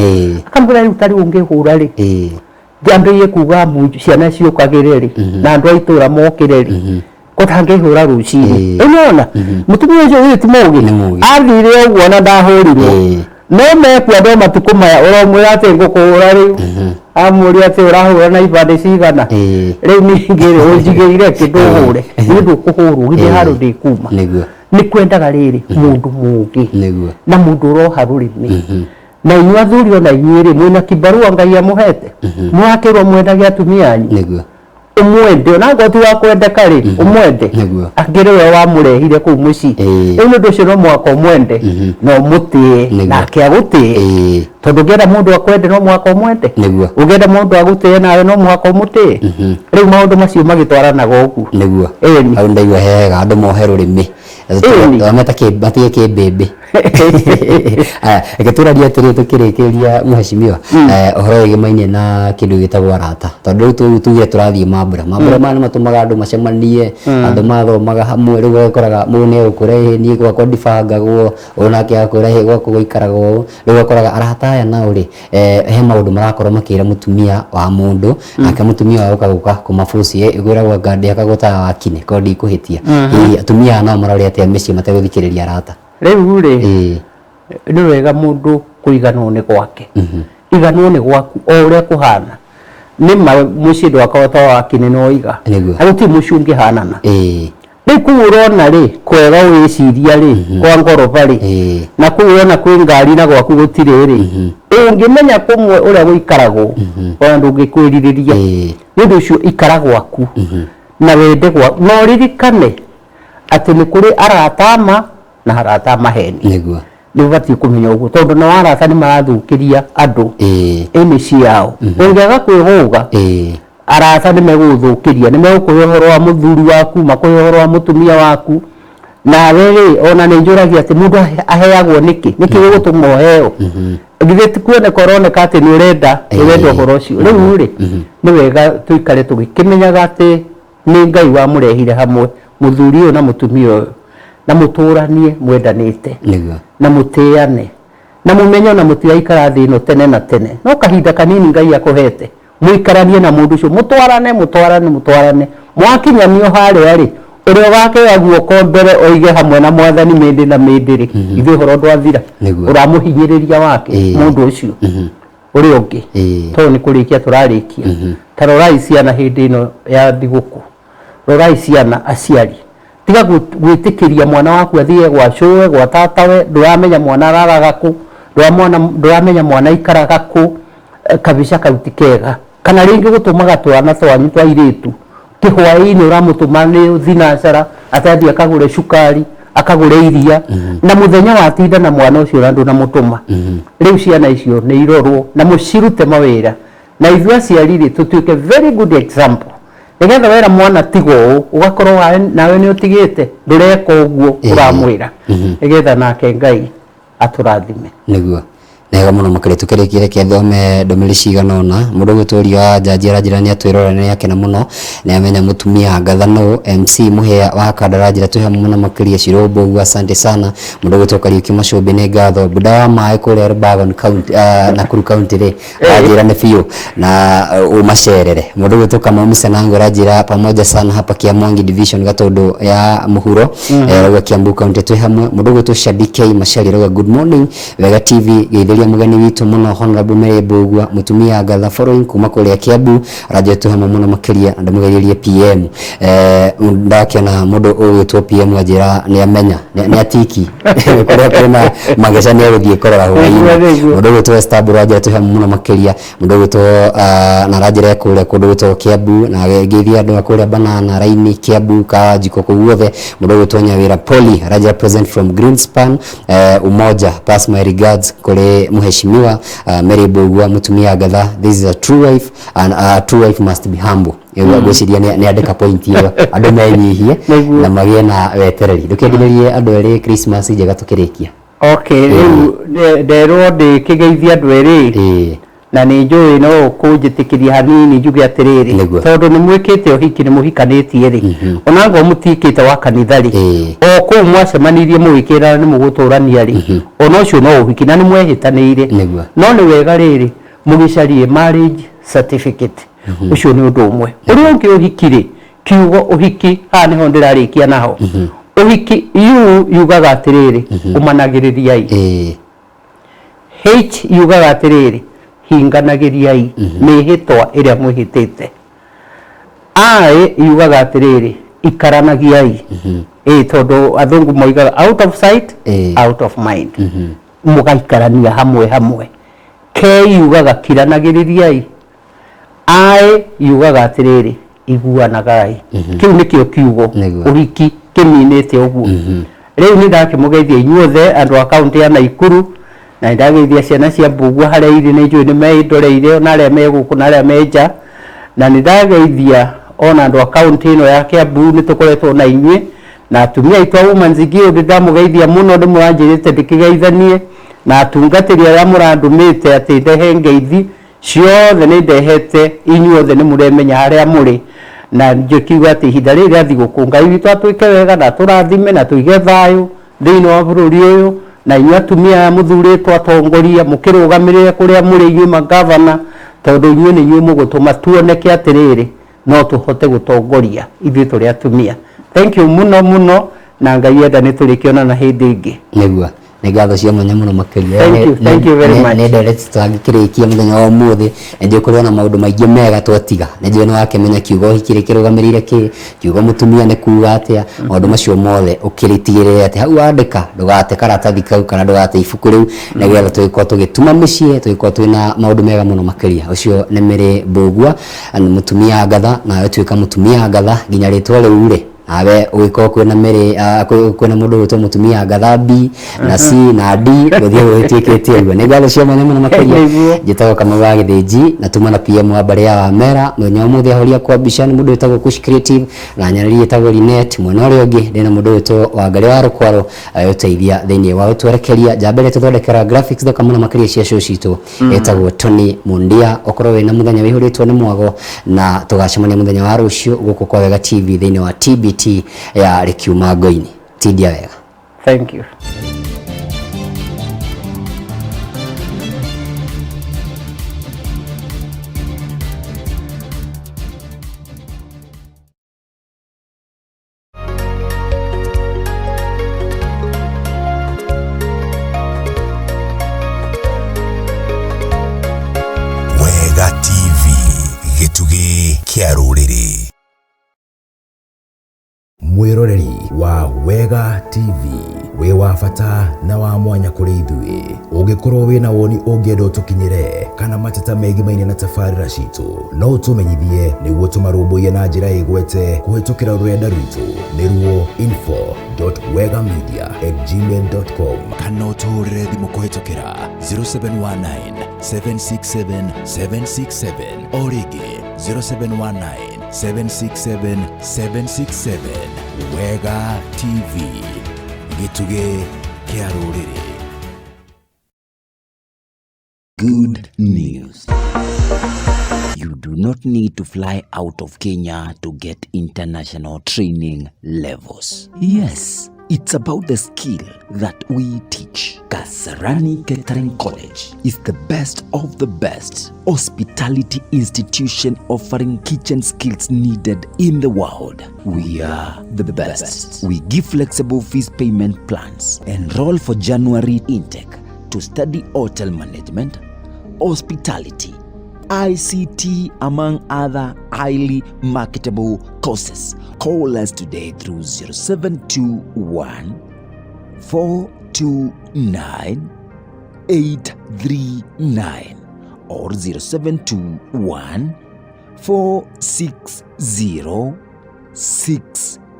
Akamwĩra, rĩu ta rĩu ũngĩhũra rĩ, njambĩrĩrie kuga amu ciana ciũkagĩre rĩ na andũ a itũra mokĩre rĩ, ũtangĩhũra rũcinĩ. Rĩu nĩwona mũtumia ũcio githĩ ti mũgĩ? Nĩ mũgĩ. Athire ũguo na ndahũrirwo. No mekua andũ a matukũ maya, ũramwĩra atĩ ngũkũhũra rĩu, amũria atĩ ũrahũra na ibandĩ cigana. Rĩu ningĩ rĩ, ũnjigĩire kĩ ndũhũre? Niĩ ndũkũhũrwo githĩ handũ ndĩkuma. Nĩ kwendaga rĩrĩ mũndũ mũgĩ na mũndũ ũroha rũrĩmĩ. Na inyuĩ athuri, ona inyuĩ rĩ, mwĩna kibarua Ngai amũhete, mũrakĩrwo mwendage atumia anyu. Ũmwende ona angorwo ti wa kwendeka rĩ, ũmwende. Angĩrĩ we wamũrehire kũu mũciĩ. Rĩu nĩ ũndũ ũcio no mũhaka ũmwende na ũmũtĩe nake agũtĩe, tondũ ũngĩenda mũndũ akwende no mũhaka ũmwende, ũngĩenda mũndũ agũtĩe nawe no mũhaka ũmũtĩe. Rĩu maũndũ macio magĩtwaranaga ũguo. Ĩni. Hau ndaigua hega, andũ mohe rũrĩmĩ. Meta matige kĩmbĩmbĩ. Aya, reke tũrarie atĩrĩ tũkĩrĩkĩrĩria, mheshimiwa, ũhoro wĩgĩmainie na kĩndũ gĩtagwo arata, tondũ rĩu tugire tũrathiĩ mambura mambura maya nĩ matũmaga andũ macemanie, andũ mathomaga hamwe. Rĩu ũgakoraga mũndũ nĩ egũkwĩra, ĩ niĩ gwakwa ndibangagwo ũũ, nake agakwĩra, ĩ gwakwa gũikaraga ũũ. Rĩu ũgakoraga arata aya nao rĩ, he maũndũ marakorwo makĩra mũtumia wa mũndũ, nake mũtumia wa gũka gũka kũmabuci kwĩragwo anga ndĩakagwo tawa wa kinĩ korwo ndikũhĩtia. Hihi atumia aya nao marore atĩa mĩciĩ mategũthikĩrĩria arata? Rĩu rĩ, nĩ wega mũndũ kũiganwo nĩ gwake. Iganwo nĩ gwaku o ũrĩa kũhana. Nĩ ma mũciĩ ndwakorwo ta wa kinĩ no iga. Na gũtirĩ mũciĩ ũngĩhanana. Rĩu kũu ũrona rĩ, kwega ũgĩciria rĩ, kwa ngoroba rĩ, na kũu ũrona kwĩ ngari na gwaku gũtirĩ rĩ, ũngĩmenya kũmwe ũrĩa gũikaragwo, ona ndũngĩkwĩrirĩria. Nĩ ũndũ ũcio ikara gwaku na wende gwaku, na ũririkane atĩ nĩ kũrĩ arata a ma na arata a maheni. Nĩ ũbatiĩ kũmenya ũguo, tondũ nao arata nĩ marathũkĩria andũ ĩ mĩciĩ yao. Ũngĩaga kwĩhũga, arata nĩ megũgũthũkĩria, nĩ megũkũhe ũhoro wa mũthuri waku, makũhe ũhoro wa mũtumia waku. Nawe rĩ, ona nĩ njũragia atĩ mũndũ aheagwo nĩkĩ? Nĩkĩ gĩgũtũma ũheo? Githĩ ti kuoneka ũroneka atĩ nĩ ũrenda nĩ ũrenda ũhoro ũcio? Rĩu rĩ, nĩ wega tũikare tũgĩkĩmenyaga atĩ nĩ Ngai wamũrehire hamwe, mũthuri ũyũ na mũtumia ũyũ, na mũtũranie mwendanĩte na mũtĩane na mũmenye ona mũtigaikara thĩ ĩno tene na tene, no kahinda kanini Ngai akũhete mũikaranie na mũndũ ũcio, mũtwarane mũtwarane mũtwarane, mwakinyanio harĩa rĩ, ũrĩa ũgakĩoya guoko mbere oige hamwe na Mwathani mĩndĩ na mĩndĩ rĩ, ithuĩ ũhoro ndwathira. Ũramũhinyĩrĩria wake mũndũ ũcio ũrĩa ũngĩ. Tondũ nĩ kũrĩkia tũrarĩkia, ta rorai ciana hĩndĩ ĩno ya thigũkũ, rorai ciana aciari. Tiga gwĩtĩkĩria mwana waku athiĩ gwa cũwe, gwa tatawe, ndũramenya mwana araraga kũ, ndũramenya mwana aikaraga kũ, kabica kau ti kega. Kana rĩngĩ gũtũmaga twana twanyu twa airĩtu kĩhwaĩ-inĩ ũramũtũma nĩ thinacara atĩ athiĩ akagũre cukari, akagũre iria, na mũthenya watinda na mwana ũcio na ndũnamũtũma. Rĩu ciana icio nĩ irorwo na mũcirute mawĩra, na ithuĩ aciari rĩ tũtuĩke very good example, nĩgetha wera mwana tiga ũũ ũgakorwo nawe nĩ ũtigĩte, ndũreka ũguo ũramwĩra, nĩgetha nake Ngai atũrathime. Nĩguo nega mũno makĩria. Tũkĩrĩkia reke thome ndũmĩrĩri cigana ũna. Mũndũ ũgwĩtwo wa Njanji aranjĩra nĩ atwĩrora, nĩ akena mũno nĩ amenya mũtumia Ngatha nũ. MC Mũhĩa wa Kanda aranjĩra twĩ hamwe mũno makĩria. Cirũmbũ ũguo, asante sana. Mũndũ ũgwĩtwo Kariũki Macũmbĩ, nĩ ngatho. Buda wa maĩ kũrĩa Elbagon County, Nakuru County rĩ, aranjĩra nĩ biũ na ũmacerere. Mũndũ ũgwĩtwo Kamau Msenango aranjĩra pamoja sana hapa Kiamwangi Division, Gatundu ya Mũhuro, arauga Kiambu County twĩ hamwe. Mũndũ ũgwĩtwo Shadi K Machari arauga good morning Wega TV, geithĩria mũgeni witũ mũno Honorable Mary Mbugua, mũtumia Ngatha, following kuma kũrĩa Kiambu, aranjĩra twĩ hamwe mũno makĩria na ndĩmũgeithĩrie PM. Ndakiona mũndũ ũgwĩtwo PM anjĩra nĩ amenya nĩ atiki kũrĩa kwĩna mageca nĩ egũthiĩ kũrora hwaĩ-inĩ. Mũndũ ũgwĩtwo Esther Mburu aranjĩra twĩ hamwe mũno makĩria. Mũndũ ũgwĩtwo na aranjĩra e kũrĩa kũndũ gwĩtagwo Kiambu, na ngeithia andũ a kũrĩa Banana Raini, Kiambu, Kawanjiko, kũu guothe. Mũndũ ũgwĩtwo Nyawĩra Poli aranjĩra present from Greenspan, Umoja, pass my regards kũrĩ mheshimiwa Mary Mbugua, mũtumia Ngatha. This is a true wife and a true wife must be humble. Ngwĩciria nĩ andĩka point ĩyo, andũ menyihie na magĩe na wetereri. Ndũkĩendererie andũ erĩ Christmas njega tũkĩrĩkia. Okay, rĩu nderwo ndĩkĩgeithia andũ erĩ, na nĩ njũĩ no ũkũnjĩtĩkĩria hanini njuge atĩrĩrĩ, tondũ nĩ mwĩkĩte ũhiki, nĩ mũhikanĩtie rĩ, ona ngorwo mũtiĩkĩte wa kanitha rĩ, o kũu mwacemanirie mũgĩkĩrana nĩ mũgũtũrania rĩ, ona ũcio no ũhiki na nĩ mwehĩtanĩire. No nĩ wega rĩrĩ mũgĩcarie marriage certificate. Ũcio nĩ ũndũ ũmwe. Ũrĩa ũngĩ, ũhiki rĩ, kiugo ũhiki haha nĩho ndĩrarĩkia naho. Ũhiki U yugaga atĩrĩrĩ, ũmanagĩrĩriai. H yugaga atĩrĩrĩ, hinganagĩriai mĩhĩtwa ĩrĩa mwĩhĩtĩte. I yugaga atĩrĩrĩ, ikaranagiai, ĩ tondũ athũngũ moigaga out of sight, out of mind, mũgaikarania hamwe hamwe. K yugaga kiranagĩrĩriai. I yugaga atĩrĩrĩ, iguanagai. Kĩu nĩkĩo kiugo ũhiki kĩminĩte ũguo. Rĩu nĩ ndakĩmũgeithia inyuothe andũ a kaũntĩ ya Naikuru, na nĩ ndageithia ciana cia Mbugua harĩa irĩ, nĩ njũĩ nĩ meĩndoreire, ona arĩa me gũkũ na arĩa me nja, na nĩ ndageithia ona andũ a kaũntĩ ĩno ya Kiambu, nĩ tũkoretwo na inyuĩ na atumia aitũ a Women's Guild. Ndamũgeithia mũno, nĩ mũranjĩrĩte ndĩkĩgeithanie na atungatĩri arĩa mũrandũmĩte atĩ ndehe ngeithi ciothe, nĩ ndehete. Inyuothe nĩ mũremenya harĩa mũrĩ, na njĩkiuga atĩ ihinda rĩrĩ rĩa thigũkũ Ngai witũ atwĩke wega na atũrathime na tũige thayũ thĩinĩ wa bũrũri ũyũ. Na inyuĩ atumia aya mũthurĩtwo atongoria, mũkĩrũgamĩrĩre kũrĩa mũrĩ, inyuĩ magavana, tondũ inyuĩ nĩ inyuĩ mũgũtũma tuoneke atĩrĩrĩ no tũhote gũtongoria ithuĩ tũrĩ atumia. Thank you mũno mũno, na Ngai enda nĩ tũrĩkĩonana hĩndĩ ĩngĩ. Nĩguo, nĩ ngatho cia mwanya mũno makĩria. Thank you, thank you very much. Nĩ ndereti tũtangĩkĩrĩkia mũthenya wa ũmũthĩ. Nĩ njũĩ kũrĩ ona maũndũ maingĩ mega twatiga. Nĩ njũĩ nĩ wakĩmenya kiugo ũhiki kĩrũgamĩrĩire kĩ, kiugo mũtumia nĩ kuga atĩa, maũndũ macio mothe ũkĩrĩtigĩrĩre atĩ hau wandĩka ndũgate karatathi kau kana ndũgate ibuku rĩu, nĩgetha tũgĩkorwo tũgĩtuma mĩciĩ, tũgĩkorwo twĩna maũndũ mega mũno makĩria. Ũcio nĩ Mary Mbugua, mũtumia Ngatha, nawe tuĩka mũtumia Ngatha nginya rĩtwa rĩu rĩ nawe ũgĩkorwo kwĩna Mary, kwĩna mũndũ ũgwĩtwo mũtumia Ngatha B na C na D, gũthiĩ gũgĩtuĩkĩte ũguo. Nĩ ngatho cia mwanya mũno makĩria. Njĩtagwo Kamau wa Gĩthĩnji na tuma na PM wa mbarĩ ya Wamera. Mũthenya wa ũmũthĩ ahoria kwa mbica nĩ mũndũ wĩtagwo Kush Creative na nyanĩrĩri ĩtagwo Linet. Mwena ũrĩa ũngĩ ndĩna mũndũ wĩtwo Wangarĩ wa Rũkwaro agĩũteithia thĩinĩ wa gũtwerekeria njamba ĩrĩa tũthondekera graphics thaka mũno makĩria cia show citũ, ĩtagwo Tony Mundia. Ũkorwo wĩna mũthenya wĩihũrĩtwo nĩ mwago, na tũgacemania mũthenya wa rũciũ gũkũ kwa Wega TV thĩinĩ wa TBT ya Rĩkiuma Ngoini. Tindia wega. Thank you. Wega TV, gĩtugĩ kĩa rũrĩrĩ. Mwĩroreri wa Wega TV, wĩ wa bata na wa mwanya kũrĩ ithuĩ. Ũngĩkorwo wĩna woni ũngĩenda ũtũkinyĩre kana mateta megimaine na tabarĩra citũ, no ũtũmenyithie nĩguo tũmarũmbũiye na njĩra ĩgwete kũhĩtũkĩra rũrenda rwitũ nĩruo info.wegamedia@gmail.com kana ũtũhũrĩre thimũ kũhĩtũkĩra 0719 767 767 o rĩngĩ 0719 767 767. Wega TV, gĩtugĩ kĩa rũrĩrĩ. Good news. You do not need to fly out of Kenya to get international training levels. Yes, it's about the skill that we teach. Kasarani Catering College is the best of the best hospitality institution offering kitchen skills needed in the world. We are the best. We give flexible fees payment plans. Enroll for January intake to study hotel management, hospitality, ICT, among other highly marketable courses. Call us today through 0721 429 839 or 0721 460 6.